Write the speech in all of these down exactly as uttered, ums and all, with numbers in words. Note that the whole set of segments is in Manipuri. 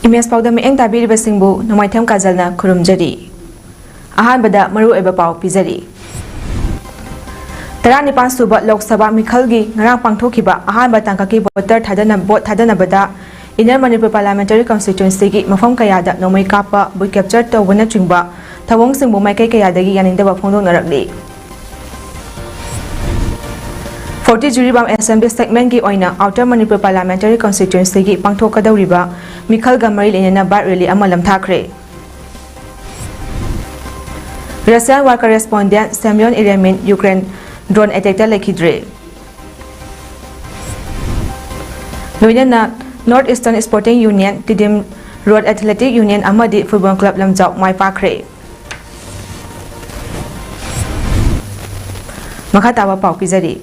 ꯏꯃꯦꯖ ꯄꯥꯎꯗ ꯃꯤꯠꯌꯦꯡ ꯇꯥꯕꯤꯔꯤꯕꯁꯤꯡꯕꯨ ꯅꯣꯡꯃꯥꯏꯊꯦꯝ ꯀꯥꯖꯜꯅ ꯈꯨꯔꯨꯝꯖꯔꯤ꯫ ꯑꯍꯥꯟꯕꯗ ꯃꯔꯨꯑꯣꯏꯕ ꯄꯥꯎ ꯄꯤꯖꯔꯤ꯫ ꯇꯔꯥꯅꯤꯄꯥꯟ ꯁꯨꯕ ꯂꯣꯛ ꯁꯚꯥ ꯃꯤꯈꯜꯒꯤ ꯉꯔꯥꯡ ꯄꯥꯡꯊꯣꯛꯈꯤꯕ ꯑꯍꯥꯟꯕ ꯇꯥꯡꯀꯛꯀꯤ ꯚꯣꯇꯔ ꯊꯥꯗꯅ-, ꯚꯣꯠ ꯊꯥꯗꯅꯕꯗ ꯏꯟꯅꯔ ꯃꯅꯤꯄꯨꯔ ꯄꯥꯔꯂꯤꯌꯥꯃꯦꯟꯇꯔꯤ ꯀꯟꯁꯇꯤꯇ꯭ꯋꯦꯟꯁꯤꯒꯤ ꯃꯐꯝ ꯀꯌꯥꯗ ꯅꯣꯡꯃꯩ ꯀꯥꯞꯄ, ꯕꯨꯠ ꯀꯦꯞꯆꯔ ꯇꯧꯕꯅꯆꯤꯡꯕ ꯊꯧꯑꯣꯡꯁꯤꯡꯕꯨ ꯃꯥꯏꯀꯩ ꯀꯌꯥꯗꯒꯤ ꯌꯥꯅꯤꯡꯗꯕ ꯐꯣꯡꯗꯣꯛꯅꯔꯛꯂꯤ꯫ ꯐꯣꯔꯇꯤ ꯖꯤꯔꯤꯕꯥꯝ ꯑꯦꯁꯦꯝꯕ꯭ꯂꯤ ꯁꯦꯒꯃꯦꯟꯒꯤ ꯑꯣꯏꯅ ꯑꯥꯎꯇꯔ ꯃꯅꯤꯄꯨꯔ ꯄꯥꯔꯂꯤꯌꯥꯃꯦꯟꯇꯔꯤ ꯀꯟꯁꯇꯤꯇ꯭ꯋꯦꯟꯁꯤꯒꯤ ꯄꯥꯡꯊꯣꯛꯀꯗꯧꯔꯤꯕ ꯃꯤꯈꯜꯒ ꯃꯔꯤ ꯂꯩꯅꯅ ꯕꯥꯏꯛ ꯔꯦꯂꯤ ꯑꯃ ꯂꯝꯊꯥꯈ꯭ꯔꯦ꯫ Russian war correspondent Semyon Eremin Ukraine drone attack ꯂꯩꯈꯤꯗ꯭ꯔꯦ꯫ ꯂꯣꯏꯅꯅ north eastern sporting union, Tiddim road athletic union ꯑꯃꯗꯤ ꯐꯨꯠꯕꯣꯜ ꯀ꯭ꯂꯕ ꯂꯝꯖꯥꯎ ꯃꯥꯏ ꯄꯥꯛꯈ꯭ꯔꯦ꯫ ꯃꯈꯥ ꯇꯥꯕ ꯄꯥꯎ ꯄꯤꯖꯔꯤ꯫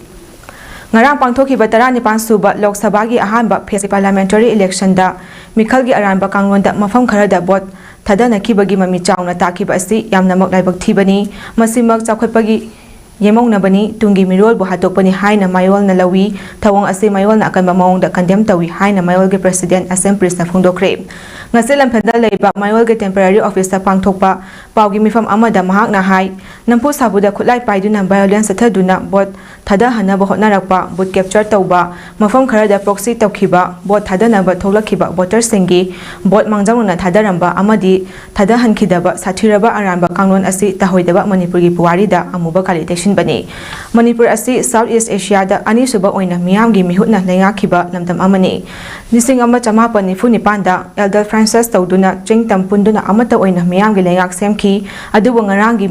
ꯉꯔꯥꯡ ꯄꯥꯡꯊꯣꯛꯈꯤꯕ ꯇꯔꯥꯅꯤꯄꯥꯟ ꯁꯨꯕ ꯂꯣꯛ ꯁꯚꯥꯒꯤ ꯑꯍꯥꯟꯕ ꯐꯦꯁꯀꯤ ꯄꯥꯔꯂꯤꯌꯥꯃꯦꯟꯇꯔꯤ ꯏꯂꯦꯛꯁꯟꯗ ꯃꯤꯈꯜꯒꯤ ꯑꯔꯥꯟꯕ ꯀꯥꯡꯂꯣꯟꯗ ꯃꯐꯝ ꯈꯔꯗ ꯚꯣꯠ ꯊꯥꯗꯅꯈꯤꯕꯒꯤ ꯃꯃꯤ ꯆꯥꯎꯅ ꯇꯥꯈꯤꯕ ꯑꯁꯤ ꯌꯥꯝꯅꯃꯛ ꯂꯥꯏꯕꯛ ꯊꯤꯕꯅꯤ꯫ ꯃꯁꯤꯃꯛ ꯆꯥꯎꯈꯠꯄꯒꯤ ꯌꯦꯃꯧꯅꯕꯅꯤ, ꯇꯨꯡꯒꯤ ꯃꯤꯔꯣꯜꯕꯨ ꯍꯥꯠꯇꯣꯛꯄꯅꯤ ꯍꯥꯏꯅ ꯃꯥꯌꯣꯜꯅ ꯂꯧꯏ꯫ ꯊꯧꯑꯣꯡ ꯑꯁꯤ ꯃꯥꯌꯣꯜꯅ ꯑꯀꯟꯕ ꯃꯑꯣꯡꯗ ꯀꯟꯗꯦꯝ ꯇꯧꯏ ꯍꯥꯏꯅ ꯃꯥꯌꯣꯜꯒꯤ ꯄ꯭ꯔꯦꯁꯤꯗꯦꯟꯠ ꯑꯁꯦꯝ ꯄ꯭ꯔꯤꯁꯅ ꯐꯣꯡꯗꯣꯛꯈ꯭ꯔꯦ꯫ ꯉꯁꯤ ꯂꯝꯐꯦꯜꯗ ꯂꯩꯕ ꯃꯥꯌꯣꯜꯒꯤ ꯇꯦꯝꯄꯔꯦꯔꯤ ꯑꯣꯐꯤꯁꯇ ꯄꯥꯡꯊꯣꯛꯄ ꯄꯥꯎꯒꯤ ꯃꯤꯐꯝ ꯑꯃꯗ ꯃꯍꯥꯛꯅ ꯍꯥꯏ, ꯅꯝꯐꯨ ꯁꯥꯐꯨꯗ ꯈꯨꯠꯂꯥꯏ ꯄꯥꯏꯗꯨꯅ ꯚꯥꯏꯑꯣꯂꯦꯟꯁ ꯆꯠꯊꯗꯨꯅ ꯚꯣꯠ ꯊꯥꯗꯍꯟꯅꯕ ꯍꯣꯠꯅꯔꯛꯄ, ꯕꯨꯠ ꯀꯦꯞꯆꯔ ꯇꯧꯕ, ꯃꯐꯝ ꯈꯔꯗ ꯄ꯭ꯔꯣꯛꯁꯤ ꯇꯧꯈꯤꯕ, ꯚꯣꯠ ꯊꯥꯗꯅꯕ ꯊꯣꯛꯂꯛꯈꯤꯕ ꯚꯣꯇꯔꯁꯤꯡꯒꯤ ꯚꯣꯠ ꯃꯥꯡꯖꯧꯅꯅ ꯊꯥꯗꯔꯝꯕ ꯑꯃꯗꯤ ꯊꯥꯗꯍꯟꯈꯤꯗꯕ ꯁꯥꯊꯤꯔꯕ ꯑꯔꯥꯟꯕ ꯀꯥꯡꯂꯣꯟ ꯑꯁꯤ ꯇꯧꯍꯣꯏꯗꯕ ꯃꯅꯤꯄꯨꯔꯒꯤ ꯄꯨꯋꯥꯔꯤꯗ ꯑꯃꯨꯕ ꯀꯥꯂꯤ ꯇꯩꯁꯤꯟꯕꯅꯤ꯫ ꯃꯅꯤꯄꯨꯔ ꯑꯁꯤ ꯁꯥꯎꯠ ꯏꯁ ꯑꯦꯁꯤꯌꯥꯗ ꯑꯅꯤꯁꯨꯕ ꯑꯣꯏꯅ ꯃꯤꯌꯥꯝꯒꯤ ꯃꯤꯍꯨꯠꯅ ꯂꯩꯉꯥꯛꯈꯤꯕ ꯂꯝꯗꯝ ꯑꯃꯅꯤ꯫ ꯂꯤꯁꯤꯡ ꯑꯃ ꯆꯃꯥꯄꯟ ꯅꯤꯐꯨ ꯅꯤꯄꯥꯟꯗ ꯑꯦꯜꯗꯔ ꯐ꯭ꯔꯥꯟꯁꯤꯁ ꯇꯧꯗꯨꯅ ꯆꯤꯡ ꯇꯝ ꯄꯨꯟꯗꯨꯅ ꯑꯃꯠꯇ ꯑꯣꯏꯅ ꯃꯤꯌꯥꯝꯒꯤ ꯂꯩꯉꯥꯛ ꯁꯦꯝꯈꯤ꯫ ꯑꯗꯨꯕꯨ ꯉꯔꯥꯡꯒꯤ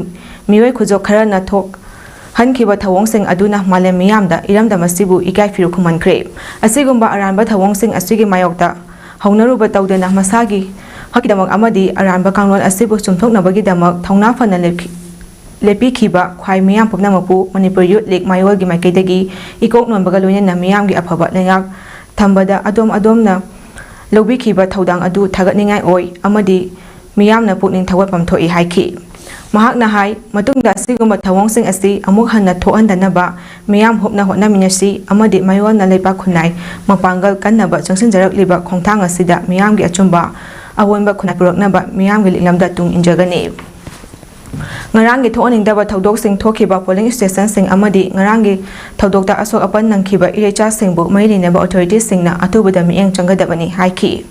ꯃꯤꯑꯣꯏ ꯈꯨꯖꯣꯞ ꯈꯔꯅ ꯊꯣꯛꯍꯟꯈꯤꯕ ꯊꯧꯑꯣꯡꯁꯤꯡ ꯑꯗꯨꯅ ꯃꯥꯂꯦꯝ ꯃꯤꯌꯥꯝꯗ ꯏꯔꯝꯗꯝ ꯑꯁꯤꯕꯨ ꯏꯀꯥꯏ ꯐꯤꯔꯨꯛ ꯈꯨꯝꯍꯟꯈ꯭ꯔꯦ꯫ ꯑꯁꯤꯒꯨꯝꯕ ꯑꯔꯥꯟꯕ ꯊꯧꯑꯣꯡꯁꯤꯡ ꯑꯁꯤꯒꯤ ꯃꯥꯌꯣꯛꯇ ꯍꯧꯅꯔꯨꯕ ꯇꯧꯗꯅ ꯃꯁꯥꯒꯤ ꯍꯛꯀꯤꯗꯃꯛ ꯑꯃꯗꯤ ꯑꯔꯥꯟꯕ ꯀꯥꯡꯂꯣꯟ ꯑꯁꯤꯕꯨ ꯆꯨꯝꯊꯣꯛꯅꯕꯒꯤꯗꯃꯛ ꯊꯧꯅꯥ ꯐꯅ ꯂꯦꯞꯈꯤ-, ꯂꯦꯞꯄꯤꯈꯤꯕ ꯈ꯭ꯋꯥꯏ ꯃꯤꯌꯥꯝ ꯄꯨꯝꯅꯃꯛꯄꯨ ꯃꯅꯤꯄꯨꯔ ꯌꯨꯠ ꯂꯤꯒ ꯃꯥꯌꯣꯜꯒꯤ ꯃꯥꯏꯀꯩꯗꯒꯤ ꯏꯀꯣꯛ ꯅꯣꯟꯕꯒ ꯂꯣꯏꯅꯅ ꯃꯤꯌꯥꯝꯒꯤ ꯑꯐꯕ ꯂꯩꯉꯥꯛ ꯊꯝꯕꯗ ꯑꯗꯣꯝ ꯑꯗꯣꯝꯅ ꯂꯧꯕꯤꯈꯤꯕ ꯊꯧꯗꯥꯡ ꯑꯗꯨ ꯊꯥꯒꯠꯅꯤꯡꯉꯥꯏ ꯑꯣꯏ ꯑꯃꯗꯤ ꯃꯤꯌꯥꯝꯅ ꯄꯨꯛꯅꯤꯡ ꯊꯧꯒꯠꯐꯝ ꯊꯣꯛꯏ ꯍꯥꯏꯈꯤ꯫ ꯃꯍꯥꯛꯅ ꯍꯥꯏ, ꯃꯇꯨꯡꯗ ꯑꯁꯤꯒꯨꯝꯕ ꯊꯧꯑꯣꯡꯁꯤꯡ ꯑꯁꯤ ꯑꯃꯨꯛ ꯍꯟꯅ ꯊꯣꯛꯍꯟꯗꯅꯕ ꯃꯤꯌꯥꯝ ꯍꯨꯞꯅ ꯍꯣꯠꯅꯃꯤꯟꯅꯁꯤ ꯑꯃꯗꯤ ꯃꯌꯣꯜꯅ ꯂꯩꯕꯥꯛ ꯈꯨꯟꯅꯥꯏ ꯃꯄꯥꯡꯒꯜ ꯀꯟꯅꯕ ꯆꯪꯁꯤꯟꯖꯔꯛꯂꯤꯕ ꯈꯣꯡꯊꯥꯡ ꯑꯁꯤꯗ ꯃꯤꯌꯥꯝꯒꯤ ꯑꯆꯨꯝꯕ ꯑꯑꯣꯟꯕ ꯈꯨꯟꯅꯥꯏ ꯄꯨꯔꯛꯅꯕ ꯃꯤꯌꯥꯝꯒꯤ ꯂꯤꯛꯂꯝꯗ ꯇꯨꯡ ꯏꯟꯖꯒꯅꯤ꯫ ꯉꯔꯥꯡꯒꯤ ꯊꯣꯛꯍꯟꯅꯤꯡꯗꯕ ꯊꯧꯗꯣꯛꯁꯤꯡ ꯊꯣꯛꯈꯤꯕ polling stationꯁꯤꯡ ꯑꯃꯗꯤ ꯉꯔꯥꯡꯒꯤ ꯊꯧꯗꯣꯛꯇ ꯑꯁꯣꯛ ꯑꯄꯟ ꯅꯪꯈꯤꯕ ꯏꯔꯩꯆꯥꯁꯤꯡꯕꯨ ꯃꯔꯤ ꯂꯩꯅꯕ authorityꯁꯤꯡꯅ ꯑꯊꯨꯕꯗ ꯃꯤꯠꯌꯦꯡ ꯆꯪꯒꯗꯕꯅꯤ ꯍꯥꯏꯈꯤ꯫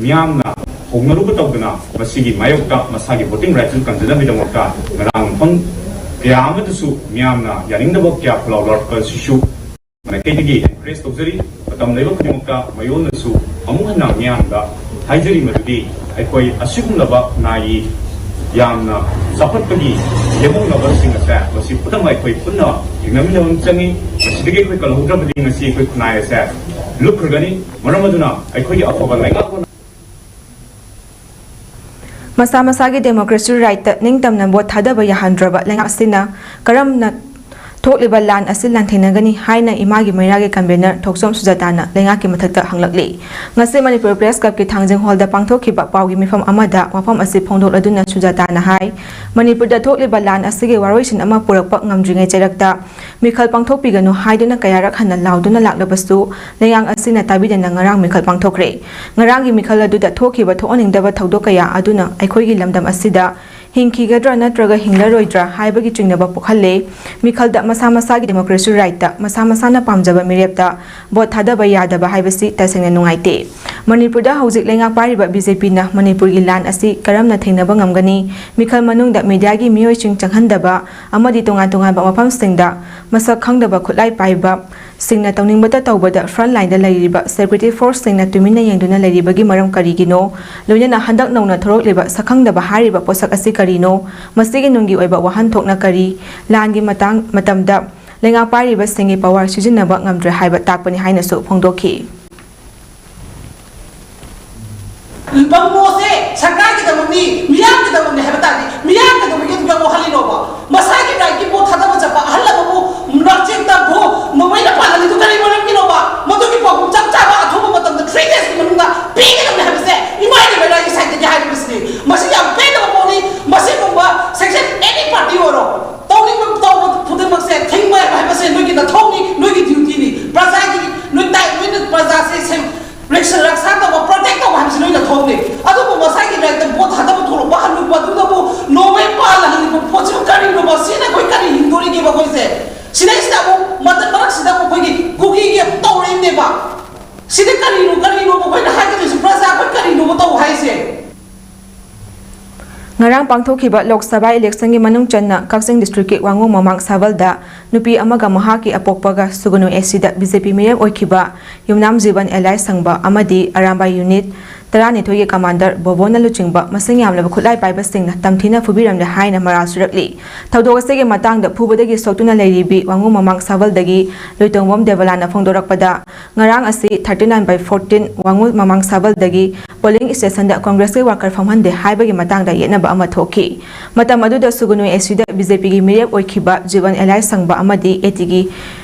ꯃꯤꯌꯥꯝꯅ ꯍꯧꯅꯔꯨꯕ ꯇꯧꯗꯅ ꯃꯁꯤꯒꯤ ꯃꯥꯌꯣꯛꯇ ꯃꯁꯥꯒꯤ voting rightꯁꯨ ꯀꯟꯖꯅꯕꯒꯤꯗꯃꯛꯇ ꯉꯔꯥꯡ ꯃꯐꯝ ꯀꯌꯥ ꯑꯃꯗꯁꯨ ꯃꯤꯌꯥꯝꯅ ꯌꯥꯅꯤꯡꯗꯕ ꯀꯌꯥ ꯈꯣꯜꯂꯥꯎ ꯂꯥꯎꯔꯛꯄ ꯑꯁꯤꯁꯨ ꯃꯥꯏꯀꯩꯗꯒꯤ encourage ꯇꯧꯖꯔꯤ꯫ ꯃꯇꯝ ꯂꯩꯕ ꯈꯨꯗꯤꯡꯃꯛꯇ ꯃꯌꯣꯜꯅꯁꯨ ꯑꯃꯨꯛ ꯍꯟꯅ ꯃꯤꯌꯥꯝꯗ ꯍꯥꯏꯖꯔꯤ ꯃꯗꯨꯗꯤ ꯑꯩꯈꯣꯏ ꯑꯁꯤꯒꯨꯝꯂꯕ ꯈꯨꯟꯅꯥꯏꯒꯤ ꯌꯥꯝꯅ ꯆꯥꯎꯈꯠꯄꯒꯤ ꯂꯦꯝꯍꯧꯅꯕꯁꯤꯡ ꯑꯁꯦ ꯃꯁꯤ ꯄꯨꯝꯅꯃꯛ ꯑꯩꯈꯣꯏ ꯄꯨꯟꯅ ꯌꯦꯡꯅꯃꯤꯟꯅꯕ ꯑꯃ ꯆꯪꯉꯤ꯫ ꯃꯁꯤꯗꯒꯤ ꯑꯩꯈꯣꯏ ꯀꯜꯍꯧꯗ꯭ꯔꯕꯗꯤ ꯉꯁꯤ ꯑꯩꯈꯣꯏ ꯈꯨꯟꯅꯥꯏ ꯑꯁꯦ ꯂꯨꯞꯈ꯭ꯔꯒꯅꯤ꯫ ꯃꯔꯝ ꯑꯗꯨꯅ ꯑꯩꯈꯣꯏꯒꯤ ꯑꯐꯕ ꯂꯩꯉꯥꯛ ꯃꯁꯥ ꯃꯁꯥꯒꯤ democracy rightꯇ ꯅꯤꯡꯇꯝꯅ vote ꯊꯥꯗꯕ ꯌꯥꯍꯟꯗ꯭ꯔꯕ ꯂꯩꯉꯥꯛ ꯑꯁꯤꯅ ꯀꯔꯝꯅ ꯊꯣꯛꯂꯤꯕ ꯂꯥꯟ ꯑꯁꯤ ꯂꯥꯟꯊꯦꯡꯅꯒꯅꯤ ꯍꯥꯏꯅ ꯏꯃꯥꯒꯤ ꯃꯩꯔꯥꯒꯤ convener ꯊꯣꯛꯆꯣꯝ ꯁꯨꯖꯥꯇꯥꯅ ꯂꯩꯉꯥꯛꯀꯤ ꯃꯊꯛꯇ ꯍꯪꯂꯛꯂꯤ꯫ ꯉꯁꯤ ꯃꯅꯤꯄꯨꯔ Press Clubꯀꯤ ꯊꯥꯡꯖꯤꯡ Hallꯗ ꯄꯥꯡꯊꯣꯛꯈꯤꯕ ꯄꯥꯎꯒꯤ ꯃꯤꯐꯝ ꯑꯃꯗ ꯋꯥꯐꯝ ꯑꯁꯤ ꯐꯣꯡꯗꯣꯛꯂꯗꯨꯅ ꯁꯨꯖꯥꯇꯥꯅ ꯍꯥꯏ, ꯃꯅꯤꯄꯨꯔꯗ ꯊꯣꯛꯂꯤꯕ ꯂꯥꯟ ꯑꯁꯤꯒꯤ ꯋꯥꯔꯣꯏꯁꯤꯟ ꯑꯃ ꯄꯨꯔꯛꯄ ꯉꯝꯗ꯭ꯔꯤꯉꯩ ꯆꯩꯔꯛꯇ ꯃꯤꯈꯜ ꯄꯥꯡꯊꯣꯛꯄꯤꯒꯅꯨ ꯍꯥꯏꯗꯨꯅ ꯀꯌꯥꯔꯛ ꯍꯟꯅ ꯂꯥꯎꯗꯨꯅ ꯂꯥꯛꯂꯕꯁꯨ ꯂꯩꯉꯥꯛ ꯑꯁꯤꯅ ꯇꯥꯕꯤꯗꯅ ꯉꯔꯥꯡ ꯃꯤꯈꯜ ꯄꯥꯡꯊꯣꯛꯈ꯭ꯔꯦ꯫ ꯉꯔꯥꯡꯒꯤ ꯃꯤꯈꯜ ꯑꯗꯨꯗ ꯊꯣꯛꯈꯤꯕ ꯊꯣꯛꯍꯟꯅꯤꯡꯗꯕ ꯊꯧꯗꯣꯛ ꯀꯌꯥ ꯑꯗꯨꯅ ꯑꯩꯈꯣꯏꯒꯤ ꯂꯝꯗꯝ ꯑꯁꯤꯗ ꯍꯤꯡꯈꯤꯒꯗ꯭ꯔꯥ ꯅꯠꯇ꯭ꯔꯒ ꯍꯤꯡꯂꯔꯣꯏꯗ꯭ꯔꯥ ꯍꯥꯏꯕꯒꯤ ꯆꯤꯡꯅꯕ ꯄꯣꯛꯍꯜꯂꯦ꯫ ꯃꯤꯈꯜꯗ ꯃꯁꯥ ꯃꯁꯥꯒꯤ democracy rightꯇ ꯃꯁꯥ ꯃꯁꯥꯅ ꯄꯥꯝꯖꯕ ꯃꯤꯔꯦꯞꯇ vote ꯊꯥꯗꯕ ꯌꯥꯗꯕ ꯍꯥꯏꯕꯁꯤ ꯇꯁꯦꯡꯅ ꯅꯨꯡꯉꯥꯏꯇꯦ꯫ ꯃꯅꯤꯄꯨꯔꯗ ꯍꯧꯖꯤꯛ ꯂꯩꯉꯥꯛ ꯄꯥꯏꯔꯤꯕ BJPꯅ ꯃꯅꯤꯄꯨꯔꯒꯤ ꯂꯥꯟ ꯑꯁꯤ ꯀꯔꯝꯅ ꯊꯦꯡꯅꯕ ꯉꯝꯒꯅꯤ? ꯃꯤꯈꯜ ꯃꯅꯨꯡꯗ mediaꯒꯤ ꯃꯤꯑꯣꯏꯁꯤꯡ ꯆꯪꯍꯟꯗꯕ ꯑꯃꯗꯤ ꯇꯣꯉꯥꯟ ꯇꯣꯉꯥꯟꯕ ꯃꯐꯝꯁꯤꯡꯗ ꯃꯁꯛ ꯈꯪꯗꯕ ꯈꯨꯠꯂꯥꯏ ꯄꯥꯏꯕ ꯁꯤꯡꯅ ꯇꯧꯅꯤꯡꯕꯇ ꯇꯧꯕꯗ front lineꯗ ꯂꯩꯔꯤꯕ security forceꯁꯤꯡꯅ ꯇꯨꯃꯤꯟꯅ ꯌꯦꯡꯗꯨꯅ ꯂꯩꯔꯤꯕꯒꯤ ꯃꯔꯝ ꯀꯔꯤꯒꯤꯅꯣ? ꯂꯣꯏꯅꯅ ꯍꯟꯗꯛ ꯅꯧꯅ ꯊꯣꯔꯛꯂꯤꯕ ꯁꯛꯈꯪꯗꯕ ꯍꯥꯏꯔꯤꯕ ꯄꯣꯠꯁꯛ ꯑꯁꯤ ꯀꯔꯤꯅꯣ? ꯃꯁꯤꯒꯤ ꯅꯨꯡꯒꯤ ꯑꯣꯏꯕ ꯋꯥꯍꯟꯊꯣꯛꯅ ꯀꯔꯤ? ꯂꯥꯟꯒꯤ ꯃꯇꯥꯡ, ꯃꯇꯝꯗ ꯂꯩꯉꯥꯛ ꯄꯥꯏꯔꯤꯕꯁꯤꯡꯒꯤ power ꯁꯤꯖꯤꯟꯅꯕ ꯉꯝꯗ꯭ꯔꯦ ꯍꯥꯏꯕ ꯇꯥꯛꯄꯅꯤ ꯍꯥꯏꯅꯁꯨ ꯐꯣꯡꯗꯣꯛꯈꯤ꯫ ꯕꯪꯒ꯭ꯂꯣꯁꯦ ꯁꯔꯀꯥꯔꯒꯤꯗꯃꯛꯅꯤ, ꯃꯤꯌꯥꯝꯒꯤꯗꯃꯛꯅꯤ ꯍꯥꯏꯕ ꯇꯥꯔꯗꯤ, ꯃꯤꯌꯥꯝ ꯀꯩꯗꯧꯕꯒꯤ ꯑꯗꯨꯛ ꯌꯥꯝ ꯋꯥꯍꯜꯂꯤꯅꯣꯕ? ꯃꯁꯥꯒꯤ rightꯀꯤ vote ꯊꯥꯗꯕ ꯆꯠꯄ ꯑꯍꯜ ꯑꯃꯕꯨ ꯅꯥꯆꯦꯛꯇ ꯚꯣ-, ꯃꯃꯩꯅ ꯄꯥꯜꯍꯜꯂꯤꯗꯨ ꯀꯔꯤ ꯃꯔꯝꯒꯤꯅꯣꯕ? ꯃꯗꯨꯒꯤ ꯄꯥꯎꯈꯨꯝ ꯆꯞ ꯆꯥꯕ ꯑꯊꯨꯕ ꯃꯇꯝꯗ three daysꯀꯤ ꯃꯅꯨꯡꯗ ꯄꯤꯒꯗꯕꯅꯤ ꯍꯥꯏꯕꯁꯦ ꯏꯃꯥꯒꯤ ꯃꯩꯔꯥꯒꯤ sideꯇꯒꯤ ꯍꯥꯏꯔꯤꯕꯁꯤꯅꯤ꯫ ꯃꯁꯤ ꯌꯥꯝ ꯄꯦꯟꯗꯕ ꯄꯥꯡꯊꯣꯛꯈꯤꯕ ꯂꯣꯛ ꯁꯚꯥ ꯏꯂꯦꯛꯁꯟꯒꯤ ꯃꯅꯨꯡ ꯆꯟꯅ ꯀꯛꯆꯤꯡ ꯗꯤꯁꯇ꯭ꯔꯤꯛꯀꯤ ꯋꯥꯉꯨ ꯃꯃꯥꯡ ꯁꯥꯕꯜꯗ ꯅꯨꯄꯤ ꯑꯃꯒ ꯃꯍꯥꯛꯀꯤ ꯑꯄꯣꯛꯄꯒ ꯁꯨꯒꯅꯨ ꯑꯦꯁꯤꯗ ꯕꯤ ꯖꯦ ꯄꯤ ꯃꯤꯔꯦꯞ ꯑꯣꯏꯈꯤꯕ ꯌꯨꯝꯅꯥꯝ ꯖꯤꯕꯟ ꯑꯦꯂꯥꯏ ꯁꯪꯕ ꯑꯃꯗꯤ ꯑꯔꯥꯝꯕꯥꯏ ꯌꯨꯅꯤꯠ ꯇꯔꯥꯅꯤꯊꯣꯏꯒꯤ ꯀꯃꯥꯟꯗꯔ ꯕꯣꯕꯣꯅ ꯂꯨꯆꯤꯡꯕ ꯃꯁꯤꯡ ꯌꯥꯝꯂꯕ ꯈꯨꯠꯂꯥꯏ ꯄꯥꯏꯕꯁꯤꯡꯅ ꯇꯝꯊꯤꯅ ꯐꯨꯕꯤꯔꯝꯂꯦ ꯍꯥꯏꯅ ꯃꯔꯥꯜ ꯁꯨꯔꯛꯂꯤ꯫ ꯊꯧꯗꯣꯛ ꯑꯁꯤꯒꯤ ꯃꯇꯥꯡꯗ ꯐꯨꯕꯗꯒꯤ ꯁꯣꯛꯇꯨꯅ ꯂꯩꯔꯤꯕꯤ ꯋꯥꯉꯨ ꯃꯃꯥꯡ ꯁꯥꯕꯜꯗꯒꯤ ꯂꯣꯏꯇꯣꯡꯕꯝ ꯗꯦꯕꯂꯥꯅ ꯐꯣꯡꯗꯣꯔꯛꯄꯗ, ꯉꯔꯥꯡ ꯑꯁꯤ thirty nine by fourteen ꯋꯥꯉꯨ ꯃꯃꯥꯡ ꯁꯥꯕꯜꯗꯒꯤ ꯄꯣꯂꯤꯡ ꯁ꯭ꯇꯦꯁꯟꯗ ꯀꯣꯡꯒ꯭ꯔꯦꯁꯀꯤ ꯋꯥꯀꯔ ꯐꯝꯍꯟꯗꯦ ꯍꯥꯏꯕꯒꯤ ꯃꯇꯥꯡꯗ ꯌꯦꯠꯅꯕ ꯑꯃ ꯊꯣꯛꯈꯤ꯫ ꯃꯇꯝ ꯑꯗꯨꯗ ꯁꯨꯒꯅꯨ ꯑꯦꯁꯤꯗ ꯕꯤ ꯖꯦ ꯄꯤꯒꯤ ꯃꯤꯔꯦꯞ ꯑꯣꯏꯈꯤꯕ ꯖꯤꯕꯟ ꯑꯦꯂꯥꯏ ꯁꯪꯕ ꯑꯃꯗꯤ ꯑꯦ ꯇꯤꯒꯤ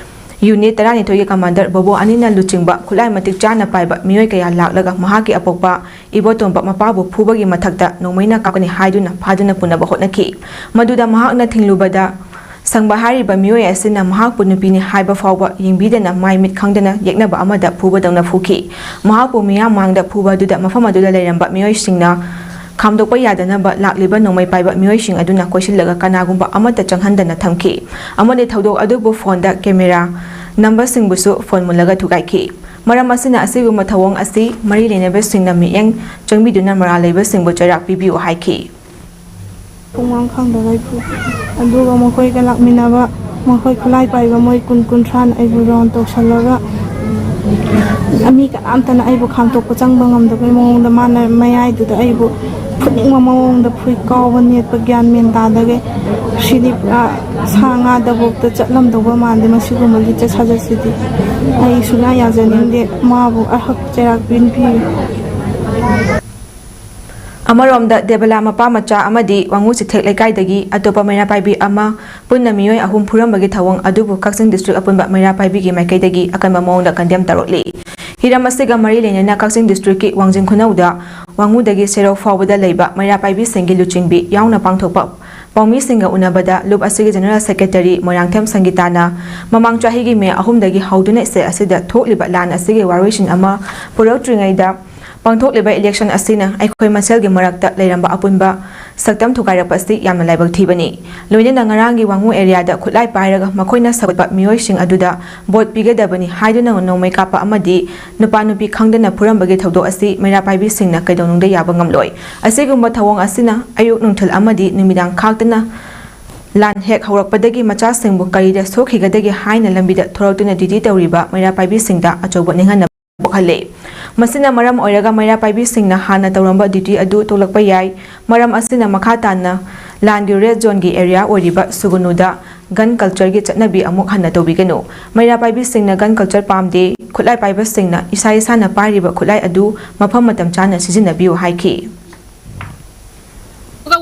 ꯌꯨꯅꯤꯠ ꯇꯔꯥꯅꯤꯊꯣꯏꯒꯤ ꯀꯃꯥꯟꯗꯔ ꯕꯣꯕꯣ ꯑꯅꯤꯅ ꯂꯨꯆꯤꯡꯕ ꯈꯨꯠꯂꯥꯏ ꯃꯇꯤꯛ ꯆꯥꯅ ꯄꯥꯏꯕ ꯃꯤꯑꯣꯏ ꯀꯌꯥ ꯂꯥꯛꯂꯒ ꯃꯍꯥꯛꯀꯤ ꯑꯄꯣꯛꯄ ꯏꯕꯣꯇꯣꯝꯕ ꯃꯄꯥꯕꯨ ꯐꯨꯕꯒꯤ ꯃꯊꯛꯇ ꯅꯣꯡꯃꯩꯅ ꯀꯥꯞꯀꯅꯤ ꯍꯥꯏꯗꯨꯅ ꯐꯥꯗꯨꯅ ꯄꯨꯅꯕ ꯍꯣꯠꯅꯈꯤ꯫ ꯃꯗꯨꯗ ꯃꯍꯥꯛꯅ ꯊꯤꯡꯂꯨꯕꯗ ꯁꯪꯕ ꯍꯥꯏꯔꯤꯕ ꯃꯤꯑꯣꯏ ꯑꯁꯤꯅ ꯃꯍꯥꯛꯄꯨ ꯅꯨꯄꯤꯅꯤ ꯍꯥꯏꯕ ꯐꯥꯎꯕ ꯌꯦꯡꯕꯤꯗꯅ ꯃꯥꯏ ꯃꯤꯠ ꯈꯪꯗꯅ ꯌꯦꯛꯅꯕ ꯑꯃꯗ ꯐꯨꯕꯗꯧꯅ ꯐꯨꯈꯤ꯫ ꯃꯍꯥꯛꯄꯨ ꯃꯤꯌꯥꯝ ꯃꯥꯡꯗ ꯐꯨꯕ ꯑꯗꯨꯗ ꯃꯐꯝ ꯑꯗꯨꯗ ꯂꯩꯔꯝꯕ ꯃꯤꯑꯣꯏꯁꯤꯡꯅ ꯈꯥꯝꯗꯣꯛꯄ ꯌꯥꯗꯅꯕ ꯂꯥꯛꯂꯤꯕ ꯅꯣꯡꯃꯩ ꯄꯥꯏꯕ ꯃꯤꯑꯣꯏꯁꯤꯡ ꯑꯗꯨꯅ ꯀꯣꯏꯁꯤꯜꯂꯒ ꯀꯅꯥꯒꯨꯝꯕ ꯑꯃꯠꯇ ꯆꯪꯍꯟꯗꯅ ꯊꯝꯈꯤ ꯑꯃꯗꯤ ꯊꯧꯗꯣꯛ ꯑꯗꯨꯕꯨ ꯐꯣꯟꯗ ꯀꯦꯃꯦꯔꯥ ꯅꯝꯕꯁꯤꯡꯕꯨꯁꯨ ꯐꯣꯟ ꯃꯨꯜꯂꯒ ꯊꯨꯒꯥꯏꯈꯤ꯫ ꯃꯔꯝ ꯑꯁꯤꯅ ꯑꯁꯤꯒꯨꯝꯕ ꯊꯧꯑꯣꯡ ꯑꯁꯤ ꯃꯔꯤ ꯂꯩꯅꯕꯁꯤꯡꯅ ꯃꯤꯠꯌꯦꯡ ꯆꯪꯕꯤꯗꯨꯅ ꯃꯔꯥꯜ ꯂꯩꯕꯁꯤꯡꯕꯨ ꯆꯩꯔꯥꯛ ꯄꯤꯕꯤꯌꯨ ꯍꯥꯏꯈꯤ꯫ ꯈꯣꯡꯃꯥꯡ ꯈꯪꯗꯒꯩ ꯐꯨꯏ꯫ ꯑꯗꯨꯒ ꯃꯈꯣꯏꯒ ꯂꯥꯛꯃꯤꯟꯅꯕ, ꯃꯈꯣꯏ ꯈꯨꯠꯂꯥꯏ ꯄꯥꯏꯕ ꯃꯣꯏ ꯀꯨꯟ ꯀꯨꯟꯊ꯭ꯔꯥꯅ ꯑꯩꯕꯨ ꯔꯥꯎꯟ ꯇꯧꯁꯜꯂꯒ, ꯃꯤ ꯀꯅꯥꯝꯇꯅ ꯑꯩꯕꯨ ꯈꯥꯝꯇꯣꯛꯄ ꯆꯪꯕ ꯉꯝꯗꯕꯒꯤ ꯃꯑꯣꯡꯗ ꯃꯥꯅ ꯃꯌꯥꯏꯗꯨꯗ ꯑꯩꯕꯨ ꯐꯨꯅꯤꯡꯕ ꯃꯑꯣꯡꯗ ꯐꯨꯏ, ꯀꯥꯎꯕ ꯅꯦꯠꯄ ꯒ꯭ꯌꯥꯟ ꯃꯦꯟ ꯇꯥꯗꯒꯩ꯫ ꯁꯤꯗꯤ ꯄꯨꯔꯥ ꯁꯥ ꯉꯥꯗꯐꯥꯎꯗ ꯆꯠꯂꯝꯗꯧꯕ ꯃꯥꯟꯗꯦ ꯃꯁꯤꯒꯨꯝꯕ ꯂꯤꯆꯠ ꯁꯥꯖꯠꯁꯤꯗꯤ꯫ ꯑꯩ ꯁꯨꯡꯌꯥ ꯌꯥꯖꯅꯤꯡꯗꯦ꯫ ꯃꯥꯕꯨ ꯑꯩꯍꯥꯛ ꯆꯩꯔꯥꯛ ꯄꯤꯕꯤꯌꯨ꯫ ꯑꯃꯔꯣꯝꯗ ꯗꯦꯕꯂꯥ ꯃꯄꯥ ꯃꯆꯥ ꯑꯃꯗꯤ ꯋꯥꯉꯨ ꯆꯤꯊꯦꯛ ꯂꯩꯀꯥꯏꯗꯒꯤ ꯑꯇꯣꯞꯄ ꯃꯩꯔꯥ ꯄꯥꯏꯕꯤ ꯑꯃ ꯄꯨꯟꯅ ꯃꯤꯑꯣꯏ ꯑꯍꯨꯝ ꯐꯨꯔꯝꯕꯒꯤ ꯊꯧꯑꯣꯡ ꯑꯗꯨꯕꯨ ꯀꯛꯆꯤꯡ ꯗꯤꯁꯇ꯭ꯔꯤꯛ ꯑꯄꯨꯟꯕ ꯃꯩꯔꯥ ꯄꯥꯏꯕꯤꯒꯤ ꯃꯥꯏꯀꯩꯗꯒꯤ ꯑꯀꯟꯕ ꯃꯑꯣꯡꯗ ꯀꯟꯗꯦꯝ ꯇꯧꯔꯛꯂꯤ꯫ ꯍꯤꯔꯝ ꯑꯁꯤꯒ ꯃꯔꯤ ꯂꯩꯅꯅ ꯀꯛꯆꯤꯡ ꯗꯤꯁꯇ꯭ꯔꯤꯛꯀꯤ ꯋꯥꯡꯖꯤꯡ ꯈꯨꯅꯧꯗ ꯋꯥꯉꯨꯗꯒꯤ ꯁꯦꯔꯧ ꯐꯥꯎꯕꯗ ꯂꯩꯕ ꯃꯩꯔꯥ ꯄꯥꯏꯕꯤꯁꯤꯡꯒꯤ ꯂꯨꯆꯤꯡꯕꯤ ꯌꯥꯎꯅ ꯄꯥꯡꯊꯣꯛꯄ ꯄꯥꯎꯃꯤꯁꯤꯡꯒ ꯎꯅꯕꯗ ꯂꯨꯞ ꯑꯁꯤꯒꯤ ꯖꯦꯅꯔꯦꯜ ꯁꯦꯀ꯭ꯔꯦꯇꯔꯤ ꯃꯣꯏꯔꯥꯡꯊꯦꯝ ꯁꯪꯒꯤꯇꯥꯅ ꯃꯃꯥꯡ ꯆꯍꯤꯒꯤ ꯃꯦ ꯑꯍꯨꯝꯗꯒꯤ ꯍꯧꯗꯨꯅ ꯁ꯭ꯇꯦꯠ ꯑꯁꯤꯗ ꯊꯣꯛꯂꯤꯕ ꯂꯥꯟ ꯑꯁꯤꯒꯤ ꯋꯥꯔꯣꯏꯁꯤꯟ ꯑꯃ ꯄꯨꯔꯛꯇ꯭ꯔꯤꯉꯩꯗ ꯄꯥꯡꯊꯣꯛꯂꯤꯕ ꯏꯂꯦꯛꯁꯟ ꯑꯁꯤꯅ ꯑꯩꯈꯣꯏ ꯃꯁꯦꯜꯒꯤ ꯃꯔꯛꯇ ꯂꯩꯔꯝꯕ ꯑꯄꯨꯟꯕ ꯁꯛꯇꯝ ꯊꯨꯒꯥꯏꯔꯛꯄ ꯑꯁꯤ ꯌꯥꯝꯅ ꯂꯥꯏꯕꯛ ꯊꯤꯕꯅꯤ꯫ ꯂꯣꯏꯅꯅ ꯉꯔꯥꯡꯒꯤ ꯋꯥꯉꯨ ꯑꯦꯔꯤꯌꯥꯗ ꯈꯨꯠꯂꯥꯏ ꯄꯥꯏꯔꯒ ꯃꯈꯣꯏꯅ ꯁꯧꯒꯠꯄ ꯃꯤꯑꯣꯏꯁꯤꯡ ꯑꯗꯨꯗ ꯚꯣꯠ ꯄꯤꯒꯗꯕꯅꯤ ꯍꯥꯏꯗꯨꯅ ꯅꯣꯡꯃꯩ ꯀꯥꯞꯄ ꯑꯃꯗꯤ ꯅꯨꯄꯥ ꯅꯨꯄꯤ ꯈꯪꯗꯅ ꯐꯨꯔꯝꯕꯒꯤ ꯊꯧꯗꯣꯛ ꯑꯁꯤ ꯃꯩꯔꯥ ꯄꯥꯏꯕꯤꯁꯤꯡꯅ ꯀꯩꯗꯧꯅꯨꯡꯗ ꯌꯥꯕ ꯉꯝꯂꯣꯏ꯫ ꯑꯁꯤꯒꯨꯝꯕ ꯊꯧꯑꯣꯡ ꯑꯁꯤꯅ ꯑꯌꯨꯛ ꯅꯨꯡꯊꯤꯜ ꯑꯃꯗꯤ ꯅꯨꯃꯤꯗꯥꯡ ꯈꯥꯛꯇꯅ ꯂꯥꯟ ꯍꯦꯛ ꯍꯧꯔꯛꯄꯗꯒꯤ ꯃꯆꯥꯁꯤꯡꯕꯨ ꯀꯔꯤꯗ ꯁꯣꯛꯈꯤꯒꯗꯒꯦ ꯍꯥꯏꯅ ꯂꯝꯕꯤꯗ ꯊꯣꯔꯛꯇꯨꯅ ꯗ꯭ꯌꯨꯇꯤ ꯇꯧꯔꯤꯕ ꯃꯩꯔꯥ ꯄꯥꯏꯕꯤꯁꯤꯡꯗ ꯑꯆꯧꯕ ꯅꯤꯡꯍꯟꯅꯕ ꯄꯣꯛꯍꯜꯂꯦ꯫ ꯃꯁꯤꯅ ꯃꯔꯝ ꯑꯣꯏꯔꯒ ꯃꯩꯔꯥ ꯄꯥꯏꯕꯤꯁꯤꯡꯅ ꯍꯥꯟꯅ ꯇꯧꯔꯝꯕ ꯗ꯭ꯌꯨꯇꯤ ꯑꯗꯨ ꯇꯣꯛꯂꯛꯄ ꯌꯥꯏ꯫ ꯃꯔꯝ ꯑꯁꯤꯅ ꯃꯈꯥ ꯇꯥꯅ ꯂꯥꯟꯒꯤ ꯔꯦꯗ ꯖꯣꯟꯒꯤ ꯑꯦꯔꯤꯌꯥ ꯑꯣꯏꯔꯤꯕ ꯁꯨꯒꯨꯅꯨꯗ ꯒꯟ ꯀꯜꯆꯔꯒꯤ ꯆꯠꯅꯕꯤ ꯑꯃꯨꯛ ꯍꯟꯅ ꯇꯧꯕꯤꯒꯅꯨ꯫ ꯃꯩꯔꯥ ꯄꯥꯏꯕꯤꯁꯤꯡꯅ ꯒꯟ ꯀꯜꯆꯔ ꯄꯥꯝꯗꯦ꯫ ꯈꯨꯠꯂꯥꯏ ꯄꯥꯏꯕꯁꯤꯡꯅ ꯏꯁꯥ ꯏꯁꯥꯅ ꯄꯥꯏꯔꯤꯕ ꯈꯨꯠꯂꯥꯏ ꯑꯗꯨ ꯃꯐꯝ ꯃꯇꯝ ꯆꯥꯅ ꯁꯤꯖꯤꯟꯅꯕꯤꯌꯨ ꯍꯥꯏꯈꯤ꯫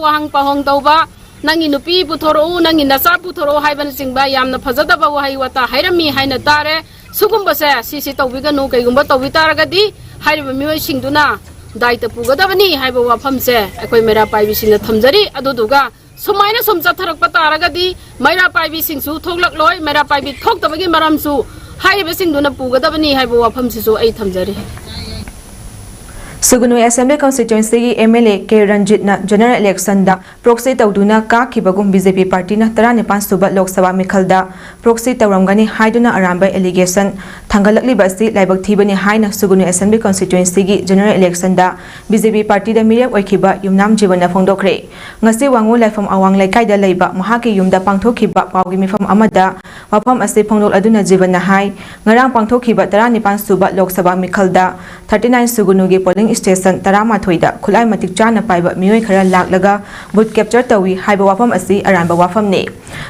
ꯋꯥꯍꯪ ꯄꯥꯎꯍꯪ ꯇꯧꯕ, "ꯅꯪꯒꯤ ꯅꯨꯄꯤ ꯄꯨꯊꯣꯔꯛꯎ, ꯅꯪꯒꯤ ꯅꯆꯥ ꯄꯨꯊꯣꯔꯛꯎ" ꯍꯥꯏꯕꯅꯆꯤꯡꯕ ꯌꯥꯝꯅ ꯐꯖꯗꯕ ꯋꯥꯍꯩ ꯋꯥꯇꯥ ꯍꯥꯏꯔꯝꯃꯤ ꯍꯥꯏꯅ ꯇꯥꯔꯦ꯫ ꯁꯤꯒꯨꯝꯕꯁꯦ ꯁꯤꯁꯤ ꯇꯧꯕꯤꯒꯅꯨ꯫ ꯀꯩꯒꯨꯝꯕ ꯇꯧꯕꯤ ꯇꯥꯔꯒꯗꯤ ꯍꯥꯏꯔꯤꯕ ꯃꯤꯑꯣꯏꯁꯤꯡꯗꯨꯅ ꯗꯥꯏꯇ ꯄꯨꯒꯗꯕꯅꯤ ꯍꯥꯏꯕ ꯋꯥꯐꯝꯁꯦ ꯑꯩꯈꯣꯏ ꯃꯩꯔꯥ ꯄꯥꯏꯕꯤꯁꯤꯡꯅ ꯊꯝꯖꯔꯤ꯫ ꯑꯗꯨꯗꯨꯒ ꯁꯨꯃꯥꯏꯅ ꯁꯨꯝ ꯆꯠꯊꯔꯛꯄ ꯇꯥꯔꯒꯗꯤ ꯃꯩꯔꯥ ꯄꯥꯏꯕꯤꯁꯤꯡꯁꯨ ꯊꯣꯛꯂꯛꯂꯣꯏ꯫ ꯃꯩꯔꯥ ꯄꯥꯏꯕꯤ ꯊꯣꯛꯇꯕꯒꯤ ꯃꯔꯝꯁꯨ ꯍꯥꯏꯔꯤꯕꯁꯤꯡꯗꯨꯅ ꯄꯨꯒꯗꯕꯅꯤ ꯍꯥꯏꯕ ꯋꯥꯐꯝꯁꯤꯁꯨ ꯑꯩ ꯊꯝꯖꯔꯤ꯫ ꯁꯨꯒꯨꯅꯨ ꯑꯦꯁꯦꯝꯕ꯭ꯂꯤ ꯀꯟꯁꯇꯤꯇ꯭ꯋꯦꯟꯁꯤꯒꯤ ꯑꯦꯝ ꯑꯦꯜ ꯑꯦ ꯀꯦ ꯔꯟꯖꯤꯠꯅ ꯖꯦꯅꯔꯦꯜ ꯏꯂꯦꯛꯁꯟꯗ ꯄ꯭ꯔꯣꯛꯁꯤ ꯇꯧꯗꯨꯅ ꯀꯥꯈꯤꯕꯒꯨꯝ ꯕꯤ ꯖꯦ ꯄꯤ ꯄꯥꯔꯇꯤꯅ ꯇꯔꯥꯅꯤꯄꯥꯟ ꯁꯨꯕ ꯂꯣꯛ ꯁꯚꯥ ꯃꯤꯈꯜꯗ ꯄ꯭ꯔꯣꯛꯁꯤ ꯇꯧꯔꯝꯒꯅꯤ ꯍꯥꯏꯗꯨꯅ ꯑꯔꯥꯟꯕ ꯑꯦꯂꯤꯒꯦꯁꯟ ꯊꯥꯡꯒꯠꯂꯛꯂꯤꯕ ꯑꯁꯤ ꯂꯥꯏꯕꯛ ꯊꯤꯕꯅꯤ ꯍꯥꯏꯅ ꯁꯨꯒꯨꯅꯨ ꯑꯦꯁꯦꯝꯕ꯭ꯂꯤ ꯀꯟꯁꯇꯤꯇ꯭ꯋꯦꯟꯁꯤꯒꯤ ꯖꯦꯅꯔꯦꯜ ꯏꯂꯦꯛꯁꯟꯗ ꯕꯤ ꯖꯦ ꯄꯤ ꯄꯥꯔꯇꯤꯗ ꯃꯤꯔꯦꯞ ꯑꯣꯏꯈꯤꯕ ꯌꯨꯝꯅꯥꯝ ꯖꯤꯕꯟꯅ ꯐꯣꯡꯗꯣꯛꯈ꯭ꯔꯦ꯫ ꯉꯁꯤ ꯋꯥꯉꯨ ꯂꯥꯏꯐꯝ ꯑꯋꯥꯡ ꯂꯩꯀꯥꯏꯗ ꯂꯩꯕ ꯃꯍꯥꯛꯀꯤ ꯌꯨꯝꯗ ꯄꯥꯡꯊꯣꯛꯈꯤꯕ ꯄꯥꯎꯒꯤ ꯃꯤꯐꯝ ꯑꯃꯗ ꯋꯥꯐꯝ ꯑꯁꯤ ꯐꯣꯡꯗꯣꯛꯂꯗꯨꯅ ꯖꯤꯕꯟꯅ ꯍꯥꯏ, ꯉꯔꯥꯡ ꯄꯥꯡꯊꯣꯛꯈꯤꯕ ꯇꯔꯥꯅꯤꯄꯥꯟ ꯁꯨꯕ Lok Sabha ꯃꯤꯈꯜꯗ thirty nine ꯁꯨꯒꯨꯅꯨꯒꯤ polling station ꯇꯔꯥꯃꯥꯊꯣꯏꯗ ꯈꯨꯠꯂꯥꯏ ꯃꯇꯤꯛ ꯆꯥꯅ ꯄꯥꯏꯕ ꯃꯤꯑꯣꯏ ꯈꯔ ꯂꯥꯛꯂꯒ ꯕꯨꯠ ꯀꯦꯞꯆꯔ ꯇꯧꯏ ꯍꯥꯏꯕ ꯋꯥꯐꯝ ꯑꯁꯤ ꯑꯔꯥꯟꯕ ꯋꯥꯐꯝꯅꯤ꯫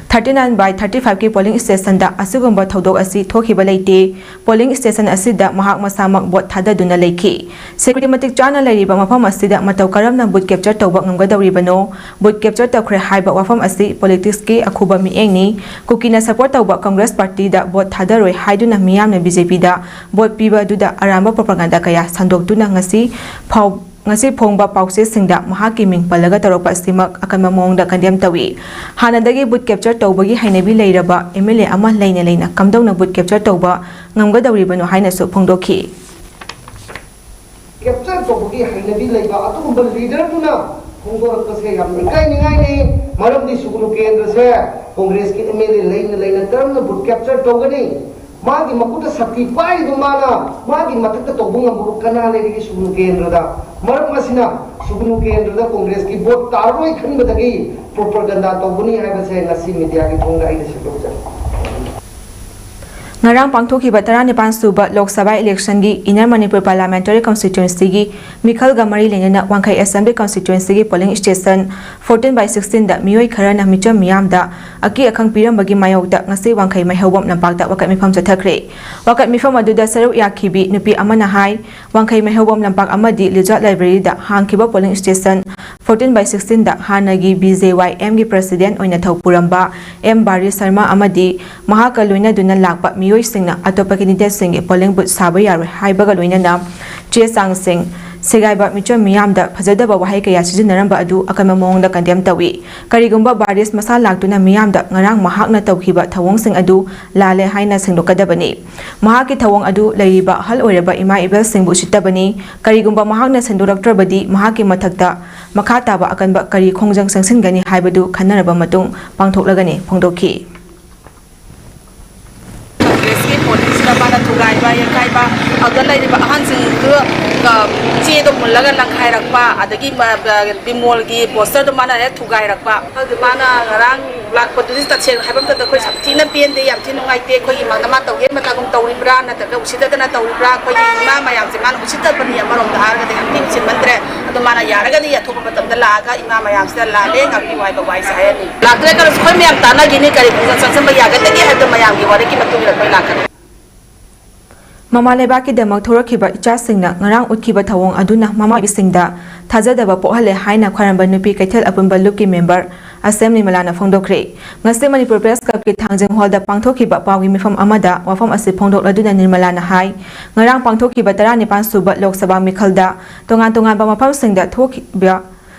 ꯊꯥꯔꯇꯤ ꯅꯥꯏꯟ ꯕꯥꯏ ꯊꯥꯔꯇꯤ ꯐꯥꯏꯚꯀꯤ ꯄꯣꯂꯤꯡ ꯁ꯭ꯇꯦꯁꯟꯗ ꯑꯁꯤꯒꯨꯝꯕ ꯊꯧꯗꯣꯛ ꯑꯁꯤ ꯊꯣꯛꯈꯤꯕ ꯂꯩꯇꯦ꯫ ꯄꯣꯂꯤꯡ ꯁ꯭ꯇꯦꯁꯟ ꯑꯁꯤꯗ ꯃꯍꯥꯛ ꯃꯁꯥꯃꯛ ꯚꯣꯠ ꯊꯥꯗꯗꯨꯅ ꯂꯩꯈꯤ꯫ ꯁꯦꯀ꯭ꯌꯨꯔꯤꯇꯤ ꯃꯇꯤꯛ ꯆꯥꯅ ꯂꯩꯔꯤꯕ ꯃꯐꯝ ꯑꯁꯤꯗ ꯃꯇꯧ ꯀꯔꯝꯅ ꯕꯨꯠ ꯀꯦꯞꯆꯔ ꯇꯧꯕ ꯉꯝꯒꯗꯧꯔꯤꯕꯅꯣ? ꯕꯨꯠ ꯀꯦꯞꯆꯔ ꯇꯧꯈ꯭ꯔꯦ ꯍꯥꯏꯕ ꯋꯥꯐꯝ ꯑꯁꯤ ꯄꯣꯂꯤꯇꯤꯛꯁꯀꯤ ꯑꯈꯨꯕ ꯃꯤꯠꯌꯦꯡꯅꯤ꯫ ꯀꯨꯀꯤꯅ ꯁꯄꯣꯔꯠ ꯇꯧꯕ ꯀꯪꯒ꯭ꯔꯦꯁ ꯄꯥꯔꯇꯤꯗ ꯚꯣꯠ ꯊꯥꯗꯔꯣꯏ ꯍꯥꯏꯗꯨꯅ ꯃꯤꯌꯥꯝꯅ ꯕꯤ ꯖꯦ ꯄꯤꯗ ꯚꯣꯠ ꯄꯤꯕ ꯑꯗꯨꯗ ꯑꯔꯥꯟꯕ ꯄ꯭ꯔꯣꯄꯥꯒꯥꯟꯗꯥ ꯀꯌꯥ ꯁꯟꯗꯣꯛꯇꯨꯅ ꯉꯁꯤ ꯐꯥꯎ-, ꯉꯁꯤ ꯐꯣꯡꯕ ꯄꯥꯎꯆꯦꯁꯤꯡꯗ ꯃꯍꯥꯛꯀꯤ ꯃꯤꯡ ꯄꯜꯂꯒ ꯇꯧꯔꯛꯄ ꯑꯁꯤꯃꯛ ꯑꯀꯟꯕ ꯃꯑꯣꯡꯗ ꯀꯟꯗꯦꯝ ꯇꯧꯏ꯫ ꯍꯥꯟꯅꯗꯒꯤ ꯕꯨꯠ ꯀꯦꯞꯆꯔ ꯇꯧꯕꯒꯤ ꯍꯩꯅꯕꯤ ꯂꯩꯔꯕ ꯑꯦꯝ ꯑꯦꯜ ꯑꯦ ꯑꯃ ꯂꯩꯅ ꯂꯩꯅ ꯀꯝꯗꯧꯅ ꯕꯨꯠ ꯀꯦꯞꯆꯔ ꯇꯧꯕ ꯉꯝꯒꯗꯧꯔꯤꯕꯅꯣ ꯍꯥꯏꯅꯁꯨ ꯐꯣꯡꯗꯣꯛꯈꯤ꯫ ꯀꯦꯞꯆꯔ ꯇꯧꯕꯒꯤ ꯍꯩꯅꯕꯤ ꯂꯩꯕ ꯑꯗꯨꯒꯨꯝꯕ ꯂꯤꯗꯔꯗꯨꯅ ꯐꯣꯡꯗꯣꯔꯛꯄꯁꯦ ꯌꯥꯝ ꯏꯀꯥꯏꯅꯤꯡꯉꯥꯏꯅꯤ꯫ ꯃꯔꯝꯗꯤ ꯁꯨꯒꯅꯨ ꯀꯦꯟꯗ꯭ꯔꯁꯦ ꯀꯣꯡꯒ꯭ꯔꯦꯁꯀꯤ ꯑꯦꯝ ꯑꯦꯜ ꯑꯦ ꯂꯩꯅ ꯂꯩꯅ ꯀꯔꯝꯅ ꯚꯣꯠ ꯀꯦꯞꯆꯔ ꯇꯧꯒꯅꯤ? ꯃꯥꯒꯤ ꯃꯈꯨꯠꯇ ꯁꯛꯇꯤ ꯄꯥꯏꯔꯤꯕ ꯃꯥꯅ ꯃꯥꯒꯤ ꯃꯊꯛꯇ ꯇꯧꯕ ꯉꯝꯕꯕꯨ ꯀꯅꯥ ꯂꯩꯔꯤꯒꯦ ꯁꯨꯒꯅꯨ ꯀꯦꯟꯗ꯭ꯔꯗ? ꯃꯔꯝ ꯑꯁꯤꯅ ꯁꯨꯒꯅꯨ ꯀꯦꯟꯗ꯭ꯔꯗ ꯀꯣꯡꯒ꯭ꯔꯦꯁꯀꯤ ꯚꯣꯠ ꯇꯥꯔꯔꯣꯏ ꯈꯟꯕꯗꯒꯤ ꯄ꯭ꯔꯣꯄꯒꯟꯗꯥ ꯇꯧꯕꯅꯤ ꯍꯥꯏꯕꯁꯦ ꯉꯁꯤ ꯃꯤꯗꯤꯌꯥꯒꯤ ꯊꯣꯡꯗ ꯑꯩꯅ ꯁꯦꯡꯗꯣꯛꯆꯔꯤ꯫ ꯉꯔꯥꯡ ꯄꯥꯡꯊꯣꯛꯈꯤꯕ ꯇꯔꯥꯅꯤꯄꯥꯟ ꯁꯨꯕ ꯂꯣꯛ ꯁꯚꯥ ꯏꯂꯦꯛꯁꯟꯒꯤ ꯏꯟꯅꯔ ꯃꯅꯤꯄꯨꯔ ꯄꯥꯔꯂꯤꯌꯥꯃꯦꯟꯇꯔꯤ ꯀꯟꯁꯇꯤꯇ꯭ꯋꯦꯟꯁꯤꯒꯤ ꯃꯤꯈꯜꯒ ꯃꯔꯤ ꯂꯩꯅꯅ ꯋꯥꯡꯈꯩ ꯑꯦꯁꯦꯝꯕ꯭ꯂꯤ ꯀꯟꯁꯇꯤꯇ꯭ꯋꯦꯟꯁꯤꯒꯤ ꯄꯣꯂꯤꯡ ꯁ꯭ꯇꯦꯁꯟ ꯐꯣꯔꯇꯤꯟ ꯕꯥꯏ ꯁꯤꯛꯁꯇꯤꯟꯗ ꯃꯤꯑꯣꯏ ꯈꯔꯅ ꯃꯤꯆꯝ ꯃꯤꯌꯥꯝꯗ ꯑꯀꯤ ꯑꯈꯪ ꯄꯤꯔꯝꯕꯒꯤ ꯃꯥꯌꯣꯛꯇ ꯉꯁꯤ ꯋꯥꯡꯈꯩ ꯃꯩꯍꯧꯕꯝ ꯂꯝꯄꯥꯛꯇ ꯋꯥꯀꯠ ꯃꯤꯐꯝ ꯆꯠꯊꯈ꯭ꯔꯦ꯫ ꯋꯥꯀꯠ ꯃꯤꯐꯝ ꯑꯗꯨꯗ ꯁꯔꯨꯛ ꯌꯥꯈꯤꯕꯤ ꯅꯨꯄꯤ ꯑꯃꯅ ꯍꯥꯏ, ꯋꯥꯡꯈꯩ ꯃꯩꯍꯧꯕꯝ ꯂꯝꯄꯥꯛ ꯑꯃꯗꯤ ꯂꯤꯖꯥ ꯂꯥꯏꯕ꯭ꯔꯦꯔꯤꯗ ꯍꯥꯡꯈꯤꯕ ꯄꯣꯂꯤꯡ ꯁ꯭ꯇꯦꯁꯟ ꯐꯣꯔꯇꯤꯟ ꯕꯥꯏ ꯁꯤꯛꯁꯇꯤꯟꯗ ꯍꯥꯟꯅꯒꯤ ꯕꯤ ꯖꯦ ꯋꯥꯏ ꯑꯦꯝꯒꯤ ꯄ꯭ꯔꯁꯤꯗꯦꯟꯠ ꯑꯣꯏꯅ ꯊꯧ ꯄꯨꯔꯝꯕ ꯑꯦꯝ ꯕꯥꯔꯤ ꯁꯔꯃ ꯑꯃꯗꯤ ꯃꯍꯥꯛꯀ ꯂꯣꯏꯅꯗꯨꯅ ꯂꯥꯛꯄ ꯃꯤꯑꯣꯏꯁꯤꯡꯅ ꯑꯇꯣꯞꯄ ꯀꯦꯟꯗꯤꯗꯦꯠꯁꯤꯡꯒꯤ ꯄꯣꯂꯤꯡ ꯕꯨꯊ ꯁꯥꯕ ꯌꯥꯔꯣꯏ ꯍꯥꯏꯕꯒ ꯂꯣꯏꯅꯅ ꯆꯦ ꯆꯥꯡꯁꯤꯡ ꯁꯦꯒꯥꯏꯕ, ꯃꯤꯆꯝ ꯃꯤꯌꯥꯝꯗ ꯐꯖꯗꯕ ꯋꯥꯍꯩ ꯀꯌꯥ ꯁꯤꯖꯤꯟꯅꯔꯝꯕ ꯑꯗꯨ ꯑꯀꯟꯕ ꯃꯑꯣꯡꯗ ꯀꯟꯗꯦꯝ ꯇꯧꯏ꯫ ꯀꯔꯤꯒꯨꯝꯕ ꯕꯥꯔꯤꯁ ꯃꯁꯥ ꯂꯥꯛꯇꯨꯅ ꯃꯤꯌꯥꯝꯗ ꯉꯔꯥꯡ ꯃꯍꯥꯛꯅ ꯇꯧꯈꯤꯕ ꯊꯧꯑꯣꯡꯁꯤꯡ ꯑꯗꯨ ꯂꯥꯜꯂꯦ ꯍꯥꯏꯅ ꯁꯦꯡꯗꯣꯛꯀꯗꯕꯅꯤ꯫ ꯃꯍꯥꯛꯀꯤ ꯊꯧꯑꯣꯡ ꯑꯗꯨ ꯂꯩꯔꯤꯕ ꯑꯍꯜ ꯑꯣꯏꯔꯕ ꯏꯃꯥ ꯏꯕꯦꯜꯁꯤꯡꯕꯨ ꯎꯁꯤꯠꯇꯕꯅꯤ꯫ ꯀꯔꯤꯒꯨꯝꯕ ꯃꯍꯥꯛꯅ ꯁꯦꯡꯗꯣꯔꯛꯇ꯭ꯔꯕꯗꯤ ꯃꯍꯥꯛꯀꯤ ꯃꯊꯛꯇ ꯃꯈꯥ ꯇꯥꯕ ꯑꯀꯟꯕ ꯀꯔꯤ ꯈꯣꯡꯖꯪ ꯆꯪꯁꯤꯟꯒꯅꯤ ꯍꯥꯏꯕꯗꯨ ꯈꯟꯅꯔꯕ ꯃꯇꯨꯡ ꯄꯥꯡꯊꯣꯛꯂꯒꯅꯤ ꯐꯣꯡꯗꯣꯛꯈꯤ꯫ ꯀꯪꯒ꯭ꯔꯦꯁꯀꯤ ꯄꯣꯂꯤꯁꯤꯅ ꯃꯥꯅ ꯊꯨꯒꯥꯏꯕ ꯌꯩꯈꯥꯏꯕ ꯑꯗꯨꯗ ꯂꯩꯔꯤꯕ ꯑꯍꯟꯁꯤꯡꯗꯨ ꯆꯦꯗꯣ ꯃꯨꯜꯂꯒ ꯂꯪꯈꯥꯏꯔꯛꯄ ꯑꯗꯒꯤ ꯕꯤꯃꯣꯜꯒꯤ ꯄꯣꯁꯇꯔꯗꯣ ꯃꯥꯅ ꯍꯦꯛ ꯊꯨꯒꯥꯏꯔꯛꯄ꯫ ꯑꯗꯨ ꯃꯥꯅ ꯉꯔꯥꯡ ꯂꯥꯛꯄꯗꯨꯗꯤ ꯇꯁꯦꯡꯅ ꯍꯥꯏꯕ ꯃꯇꯝꯗ ꯑꯩꯈꯣꯏ ꯌꯥꯝ ꯊꯤꯅ ꯄꯦꯟꯗꯦ, ꯌꯥꯝ ꯊꯤꯅ ꯅꯨꯡꯉꯥꯏꯇꯦ꯫ ꯑꯩꯈꯣꯏꯒꯤ ꯃꯥꯅ ꯃꯥ ꯇꯧꯒꯦ ꯃꯇꯥꯒꯨꯝ ꯇꯧꯔꯤꯕ꯭ꯔꯥ ꯅꯠꯇ꯭ꯔꯒ ꯎꯁꯤꯠꯇꯗꯅ ꯇꯧꯔꯤꯕ꯭ꯔꯥ? ꯑꯩꯈꯣꯏꯒꯤ ꯏꯃꯥ ꯃꯌꯥꯝꯁꯦ ꯃꯥꯅ ꯎꯁꯤꯠꯇꯕꯅꯤ ꯑꯃꯔꯣꯝꯗ ꯍꯥꯏꯔꯒꯗꯤ ꯌꯥꯝ ꯊꯤꯅ ꯎꯁꯤꯠꯃꯟꯗ꯭ꯔꯦ꯫ ꯑꯗꯣ ꯃꯥꯅ ꯌꯥꯔꯒꯗꯤ ꯑꯊꯨꯕ ꯃꯇꯝꯗ ꯂꯥꯛꯑꯒ ꯏꯃꯥ ꯃꯌꯥꯝꯁꯤꯗ ꯂꯥꯜꯂꯦ ꯉꯥꯛꯄꯤꯌꯨ ꯍꯥꯏꯕ ꯋꯥꯍꯩꯁꯦ ꯍꯥꯏꯍꯟꯅꯤꯡꯉꯤ꯫ ꯂꯥꯛꯇ꯭ꯔꯒꯁꯨ ꯑꯩꯈꯣꯏ ꯃꯌꯥꯝ ꯇꯥꯟꯅꯈꯤꯅꯤ ꯀꯔꯤ ꯈꯣꯡꯖꯪ ꯆꯪꯁꯤꯟꯕ ꯌꯥꯒꯗꯒꯦ ꯍꯥꯏꯕꯗꯣ ꯃꯌꯥꯝꯒꯤ ꯋꯥꯔꯦꯞꯀꯤ ꯃꯇꯨꯡ ꯏꯟꯅ ꯑꯩꯈꯣꯏ ꯂꯥꯛꯀꯅꯤ꯫ ꯃꯃꯥ ꯂꯩꯕꯥꯛꯀꯤꯗꯃꯛ ꯊꯣꯔꯛꯈꯤꯕ ꯏꯆꯥꯁꯤꯡꯅ ꯉꯔꯥꯡ ꯎꯠꯈꯤꯕ ꯊꯧꯑꯣꯡ ꯑꯗꯨꯅ ꯃꯃꯥ ꯏꯕꯤꯁꯤꯡꯗ ꯊꯥꯖꯗꯕ ꯄꯣꯛꯍꯜꯂꯦ ꯍꯥꯏꯅ ꯈ꯭ꯋꯥꯏꯔꯝꯕꯟ ꯅꯨꯄꯤ ꯀꯩꯊꯦꯜ ꯑꯄꯨꯟꯕ ꯂꯨꯞꯀꯤ ꯃꯦꯝꯕꯔ ꯑꯁꯦꯝ ꯅꯤꯔꯃꯂꯥꯅ ꯐꯣꯡꯗꯣꯛꯈ꯭ꯔꯦ꯫ ꯉꯁꯤ ꯃꯅꯤꯄꯨꯔ ꯄ꯭ꯔꯦꯁ ꯀ꯭ꯂꯕꯀꯤ ꯊꯥꯡꯖꯤꯡ ꯍꯣꯜꯗ ꯄꯥꯡꯊꯣꯛꯈꯤꯕ ꯄꯥꯎꯒꯤ ꯃꯤꯐꯝ ꯑꯃꯗ ꯋꯥꯐꯝ ꯑꯁꯤ ꯐꯣꯡꯗꯣꯛꯂꯗꯨꯅ ꯅꯤꯔꯃꯂꯥꯅ ꯍꯥꯏ, ꯉꯔꯥꯡ ꯄꯥꯡꯊꯣꯛꯈꯤꯕ ꯇꯔꯥꯅꯤꯄꯥꯟ ꯁꯨꯕ ꯂꯣꯛ ꯁꯚꯥ ꯃꯤꯈꯜꯗ ꯇꯣꯉꯥꯟ ꯇꯣꯉꯥꯟꯕ ꯃꯐꯝꯁꯤꯡꯗ ꯊꯣꯛꯈꯤꯕ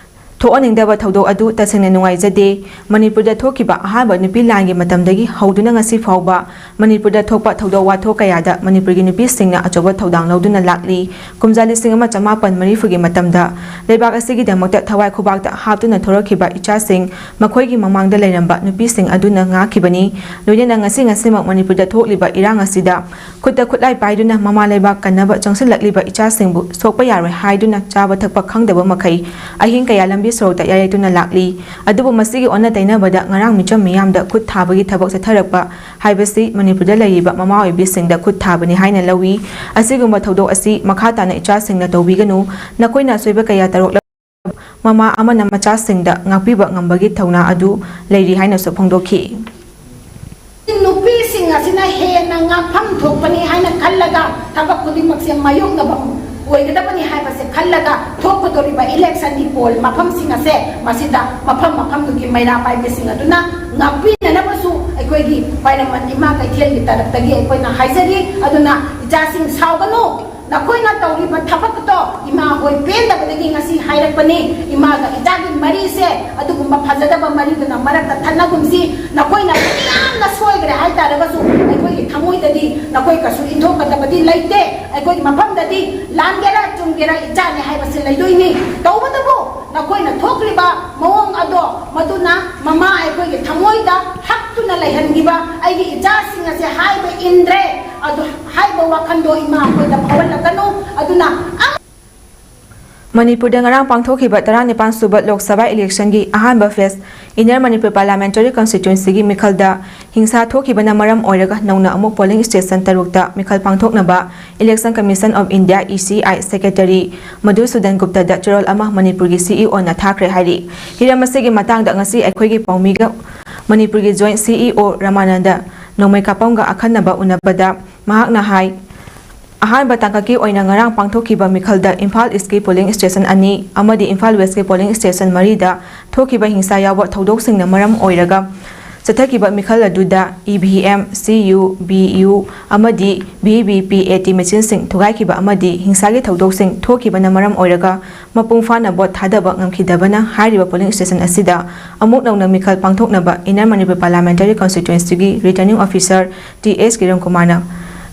ꯊꯣꯛꯍꯟꯅꯤꯡꯗꯕ ꯊꯧꯗꯣꯛ ꯑꯗꯨ ꯇꯁꯦꯡꯅ ꯅꯨꯡꯉꯥꯏꯖꯗꯦ꯫ ꯃꯅꯤꯄꯨꯔꯗ ꯊꯣꯛꯈꯤꯕ ꯑꯍꯥꯟꯕ ꯅꯨꯄꯤ ꯂꯥꯟꯒꯤ ꯃꯇꯝꯗꯒꯤ ꯍꯧꯗꯨꯅ ꯉꯁꯤ ꯐꯥꯎꯕ ꯃꯅꯤꯄꯨꯔꯗ ꯊꯣꯛꯄ ꯊꯧꯗꯣꯛ ꯋꯥꯊꯣꯛ ꯀꯌꯥꯗ ꯃꯅꯤꯄꯨꯔꯒꯤ ꯅꯨꯄꯤꯁꯤꯡꯅ ꯑꯆꯧꯕ ꯊꯧꯗꯥꯡ ꯂꯧꯗꯨꯅ ꯂꯥꯛꯂꯤ꯫ ꯀꯨꯝꯖꯥ ꯂꯤꯁꯤꯡ ꯑꯃ ꯆꯃꯥꯄꯟ ꯃꯔꯤꯐꯨꯒꯤ ꯃꯇꯝꯗ ꯂꯩꯕꯥꯛ ꯑꯁꯤꯒꯤꯗꯃꯛꯇ ꯊꯋꯥꯏ ꯈꯨꯕꯥꯛꯇ ꯍꯥꯞꯇꯨꯅ ꯊꯣꯔꯛꯈꯤꯕ ꯏꯆꯥꯁꯤꯡ, ꯃꯈꯣꯏꯒꯤ ꯃꯃꯥꯡꯗ ꯂꯩꯔꯝꯕ ꯅꯨꯄꯤꯁꯤꯡ ꯑꯗꯨꯅ ꯉꯥꯛꯈꯤꯕꯅꯤ꯫ ꯂꯣꯏꯅꯅ ꯉꯁꯤ ꯉꯁꯤꯃꯛ ꯃꯅꯤꯄꯨꯔꯗ ꯊꯣꯛꯂꯤꯕ ꯏꯔꯥꯡ ꯑꯁꯤꯗ ꯈꯨꯠꯇ ꯈꯨꯠꯂꯥꯏ ꯄꯥꯏꯗꯨꯅ ꯃꯃꯥ ꯂꯩꯕꯥꯛ ꯀꯟꯅꯕ ꯆꯪꯁꯤꯜꯂꯛꯂꯤꯕ ꯏꯆꯥꯁꯤꯡꯕꯨ ꯁꯣꯛꯄ ꯌꯥꯔꯣꯏ ꯍꯥꯏꯗꯨꯅ ꯆꯥꯕ ꯊꯛꯄ ꯈꯪꯗꯕ ꯃꯈꯩ ꯑꯍꯤꯡ ꯀꯌꯥ ꯂꯝꯕꯤ ꯁꯣꯔꯣꯛꯇ ꯌꯥꯌꯦꯛꯇꯨꯅ ꯂꯥꯛꯂꯤ꯫ ꯑꯗꯨꯕꯨ ꯃꯁꯤꯒꯤ ꯑꯣꯟꯅ ꯇꯩꯅꯕꯗ ꯉꯔꯥꯡ ꯃꯤꯆꯝ ꯃꯤꯌꯥꯝꯗ ꯈꯨꯠ ꯊꯥꯕꯒꯤ ꯊꯕꯛ ꯆꯠꯊꯔꯛꯄ ꯍꯥꯏꯕꯁꯤ ꯃꯅꯤꯄꯨꯔꯗ ꯂꯩꯔꯤꯕ ꯃꯃꯥ ꯑꯣꯏꯕꯤꯁꯤꯡꯗ ꯈꯨꯠ ꯊꯥꯕꯅꯤ ꯍꯥꯏꯅ ꯂꯧꯏ꯫ ꯑꯁꯤꯒꯨꯝꯕ ꯊꯧꯗꯣꯛ ꯑꯁꯤ ꯃꯈꯥ ꯇꯥꯅ ꯏꯆꯥꯁꯤꯡꯅ ꯇꯧꯕꯤꯒꯅꯨ꯫ ꯅꯈꯣꯏꯅ ꯑꯁꯣꯏꯕ ꯀꯌꯥ ꯇꯧꯔꯛꯂꯕ ꯃꯃꯥ ꯑꯃꯅ ꯃꯆꯥꯁꯤꯡꯗ ꯉꯥꯛꯄꯤꯕ ꯉꯝꯕꯒꯤ ꯊꯧꯅꯥ ꯑꯗꯨ ꯂꯩꯔꯤ ꯍꯥꯏꯅꯁꯨ ꯐꯣꯡꯗꯣꯛꯈꯤ꯫ ꯅꯨꯄꯤꯁꯤꯡ ꯑꯁꯤꯅ ꯍꯦꯟꯅ ꯉꯥꯛꯐꯝ ꯊꯣꯛꯄꯅꯤ ꯍꯥꯏꯅ ꯈꯜꯂꯒ ꯊꯕꯛ ꯈꯨꯗꯤꯡꯃꯛꯁꯦ ꯃꯥꯌꯣꯛꯅꯕ ꯑꯣꯏꯒꯗꯕꯅꯤ ꯍꯥꯏꯕꯁꯦ ꯈꯜꯂꯒ ꯊꯣꯛꯀꯗꯧꯔꯤꯕ ꯏꯂꯦꯛꯁꯟꯒꯤ ꯄꯣꯜ ꯃꯐꯝꯁꯤꯡ ꯑꯁꯦ ꯃꯁꯤꯗ ꯃꯐꯝ ꯃꯐꯝꯗꯨꯒꯤ ꯃꯩꯔꯥ ꯄꯥꯏꯕꯤꯁꯤꯡ ꯑꯗꯨꯅ ꯉꯥꯛꯄꯤꯅꯅꯕꯁꯨ ꯑꯩꯈꯣꯏꯒꯤ ꯈ꯭ꯋꯥꯏꯔꯝꯕꯟ ꯏꯃꯥ ꯀꯩꯊꯦꯜꯒꯤ ꯇꯔꯞꯇꯒꯤ ꯑꯩꯈꯣꯏꯅ ꯍꯥꯏꯖꯔꯤ꯫ ꯑꯗꯨꯅ ꯏꯆꯥꯁꯤꯡ ꯁꯥꯎꯒꯅꯨ, ꯅꯈꯣꯏꯅ ꯇꯧꯔꯤꯕ ꯊꯕꯛꯇꯣ ꯏꯃꯥ ꯍꯣꯏ ꯄꯦꯟꯗꯕꯗꯒꯤ ꯉꯁꯤ ꯍꯥꯏꯔꯛꯄꯅꯤ꯫ ꯏꯃꯥꯒ ꯏꯆꯥꯒꯤ ꯃꯔꯤꯁꯦ ꯑꯗꯨꯒꯨꯝꯕ ꯐꯖꯗꯕ ꯃꯔꯤꯗꯨꯅ ꯃꯔꯛꯇ ꯊꯠꯅꯒꯨꯝꯁꯤ꯫ ꯅꯈꯣꯏꯅ ꯌꯥꯝꯅ ꯁꯣꯏꯈ꯭ꯔꯦ ꯍꯥꯏꯇꯥꯔꯒꯁꯨ ꯑꯩꯈꯣꯏꯒꯤ ꯊꯃꯣꯏꯗꯗꯤ ꯅꯈꯣꯏ ꯀꯩꯁꯨ ꯏꯟꯊꯣꯛꯀꯗꯕꯗꯤ ꯂꯩꯇꯦ꯫ ꯑꯩꯈꯣꯏꯒꯤ ꯃꯐꯝꯗꯗꯤ ꯂꯥꯟꯒꯦꯔꯥ ꯆꯨꯝꯒꯦꯔꯥ ꯏꯆꯥꯅꯤ ꯍꯥꯏꯕꯁꯤ ꯂꯩꯗꯣꯏꯅꯤ꯫ ꯇꯧꯕꯇꯕꯨ ꯅꯈꯣꯏꯅ ꯊꯣꯛꯈ꯭ꯔꯤꯕ ꯃꯑꯣꯡ ꯑꯗꯣ ꯃꯗꯨꯅ ꯃꯃꯥ ꯑꯩꯈꯣꯏꯒꯤ ꯊꯃꯣꯏꯗ ꯍꯛꯇꯨꯅ ꯂꯩꯍꯟꯈꯤꯕ ꯑꯩꯒꯤ ꯏꯆꯥꯁꯤꯡ ꯑꯁꯦ ꯍꯥꯏꯕ ꯏꯟꯗ꯭ꯔꯦ, ꯑꯗꯨ ꯍꯥꯏꯕ ꯋꯥꯈꯜꯗꯣ ꯏꯃꯥ ꯑꯩꯈꯣꯏꯗ ꯐꯥꯎꯍꯜꯂꯛꯀꯅꯨ꯫ ꯑꯗꯨꯅ ꯑꯃ ꯃꯅꯤꯄꯨꯔꯗ ꯉꯔꯥꯡ ꯄꯥꯡꯊꯣꯛꯈꯤꯕ ꯇꯔꯥꯅꯤꯄꯥꯟ ꯁꯨꯕ ꯂꯣꯛ ꯁꯚꯥ ꯏꯂꯦꯛꯁꯟꯒꯤ ꯑꯍꯥꯟꯕ ꯐꯦꯁ ꯏꯟꯅꯔ ꯃꯅꯤꯄꯨꯔ ꯄꯥꯔꯂꯥꯃꯦꯟꯇꯔꯤ ꯀꯟꯁꯇꯤꯇ꯭ꯋꯦꯟꯁꯤꯒꯤ ꯃꯤꯈꯜꯗ ꯍꯤꯡꯁꯥ ꯊꯣꯛꯈꯤꯕꯅ ꯃꯔꯝ ꯑꯣꯏꯔꯒ ꯅꯧꯅ ꯑꯃꯨꯛ ꯄꯣꯂꯤꯡ ꯁ꯭ꯇꯦꯁꯟ ꯇꯔꯨꯛꯇ ꯃꯤꯈꯜ ꯄꯥꯡꯊꯣꯛꯅꯕ Election Commission of India, E C I, secretary Madhusudan ꯒꯨꯞꯇꯗ ꯆꯦꯔꯣꯜ ꯑꯃ ꯃꯅꯤꯄꯨꯔꯒꯤ ꯁꯤꯏꯑꯣꯅ ꯊꯥꯈ꯭ꯔꯦ ꯍꯥꯏꯔꯤ꯫ ꯍꯤꯔꯝ ꯑꯁꯤꯒꯤ ꯃꯇꯥꯡꯗ ꯉꯁꯤ ꯑꯩꯈꯣꯏꯒꯤ ꯄꯥꯎꯃꯤꯒ ꯃꯅꯤꯄꯨꯔꯒꯤ ꯖꯣꯏꯟꯠ ꯁꯤꯏꯑꯣ ꯔꯃꯥꯅꯟꯗ ꯅꯣꯡꯃꯩ ꯀꯥꯄꯝꯒ ꯑꯈꯟꯅꯕ ꯎꯅꯕꯗ ꯃꯍꯥꯛꯅ ꯍꯥꯏ, ꯑꯍꯥꯟꯕ ꯇꯥꯡꯀꯛꯀꯤ ꯑꯣꯏꯅ ꯉꯔꯥꯡ ꯄꯥꯡꯊꯣꯛꯈꯤꯕ ꯃꯤꯈꯜꯗ ꯏꯝꯐꯥꯜ ꯏꯁꯀꯤ ꯄꯣꯂꯤꯡ ꯁ꯭ꯇꯦꯁꯟ ꯑꯅꯤ ꯑꯃꯗꯤ ꯏꯝꯐꯥꯜ ꯋꯦꯁꯀꯤ ꯄꯣꯂꯤꯡ ꯁ꯭ꯇꯦꯁꯟ ꯃꯔꯤꯗ ꯊꯣꯛꯈꯤꯕ ꯍꯤꯡꯁꯥ ꯌꯥꯎꯕ ꯊꯧꯗꯣꯛꯁꯤꯡꯅ ꯃꯔꯝ ꯑꯣꯏꯔꯒ ꯆꯠꯊꯈꯤꯕ ꯃꯤꯈꯜ ꯑꯗꯨꯗ EVM, CU, VU ꯑꯃꯗꯤ VVPAT ꯃꯦꯆꯤꯟꯁꯤꯡ ꯊꯨꯒꯥꯏꯈꯤꯕ ꯑꯃꯗꯤ ꯍꯤꯡꯁꯥꯒꯤ ꯊꯧꯗꯣꯛꯁꯤꯡ ꯊꯣꯛꯈꯤꯕꯅ ꯃꯔꯝ ꯑꯣꯏꯔꯒ ꯃꯄꯨꯡ ꯐꯥꯅ ꯚꯣꯠ ꯊꯥꯗꯕ ꯉꯝꯈꯤꯗꯕꯅ ꯍꯥꯏꯔꯤꯕ polling station ꯑꯁꯤꯗ ꯑꯃꯨꯛ ꯅꯧꯅ ꯃꯤꯈꯜ ꯄꯥꯡꯊꯣꯛꯅꯕ Inner Manipur Parliamentary Constituencyꯒꯤ Returning Officer T S Kiran ꯀꯨꯃꯥꯔꯅ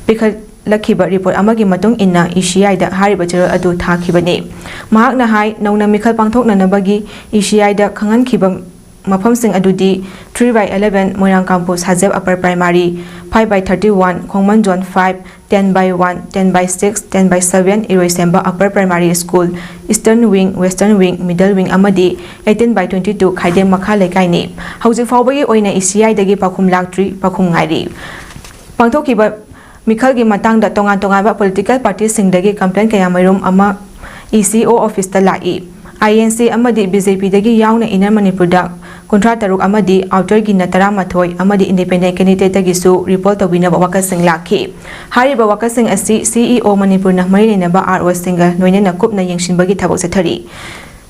ꯄꯤꯈꯠꯂꯛꯈꯤꯕ report ꯑꯃꯒꯤ ꯃꯇꯨꯡ ꯏꯟꯅ ECIꯗ ꯍꯥꯏꯔꯤꯕ ꯆꯦꯔꯣꯜ ꯑꯗꯨ ꯊꯥꯈꯤꯕꯅꯤ꯫ ꯃꯍꯥꯛꯅ ꯍꯥꯏ, ꯅꯧꯅ ꯃꯤꯈꯜ ꯄꯥꯡꯊꯣꯛꯅꯅꯕꯒꯤ ECIꯗ ꯈꯪꯍꯟꯈꯤꯕ ꯃꯐꯝꯁꯤꯡ ꯑꯗꯨꯗꯤ three by eleven ꯃꯣꯏꯔꯥꯡꯀꯥꯝꯄꯨ Sajeb Upper Primary, five by thirty one ꯈꯣꯡꯃꯟ Zone five, ten by one, ten by six, ten by seven ꯏꯔꯣꯏꯁꯦꯝꯕ Upper Primary School, Eastern Wing, Western Wing, Middle Wing ꯑꯃꯗꯤ eighteen by twenty two ꯈꯥꯏꯗꯦꯝ ꯃꯈꯥ ꯂꯩꯀꯥꯏꯅꯤ꯫ ꯍꯧꯖꯤꯛ ꯐꯥꯎꯕꯒꯤ ꯑꯣꯏꯅ ECIꯗꯒꯤ ꯄꯥꯎꯈꯨꯝ ꯂꯥꯛꯇ꯭ꯔꯤ, ꯄꯥꯎꯈꯨꯝ ꯉꯥꯏꯔꯤ꯫ ꯄꯥꯡꯊꯣꯛꯈꯤꯕ ꯃꯤꯈꯜꯒꯤ ꯃꯇꯥꯡꯗ ꯇꯣꯉꯥꯟ ꯇꯣꯉꯥꯟꯕ political partyꯁꯤꯡꯗꯒꯤ complaint ꯀꯌꯥꯃꯔꯨꯝ ꯑꯃ ECO officeꯇ ꯂꯥꯛꯏ꯫ INC ꯑꯃꯗꯤ BJPꯗꯒꯤ ꯌꯥꯎꯅ Inner Manipurꯗ ꯀꯨꯟꯊ꯭ꯔꯥ ꯇꯔꯨꯛ ꯑꯃꯗꯤ Outerꯒꯤꯅ ꯇꯔꯥꯃꯥꯊꯣꯏ ꯑꯃꯗꯤ independent candidateꯇꯒꯤꯁꯨ report ꯇꯧꯕꯤꯅꯕ ꯋꯥꯀꯠꯁꯤꯡ ꯂꯥꯛꯈꯤ꯫ ꯍꯥꯏꯔꯤꯕ ꯋꯥꯀꯠꯁꯤꯡ ꯑꯁꯤ CEO ꯃꯅꯤꯄꯨꯔꯅ ꯃꯔꯤ ꯂꯩꯅꯕ ROꯁꯤꯡꯒ ꯂꯣꯏꯅꯅ ꯀꯨꯞꯅ ꯌꯦꯡꯁꯤꯟꯕꯒꯤ ꯊꯕꯛ ꯆꯠꯊꯔꯤ꯫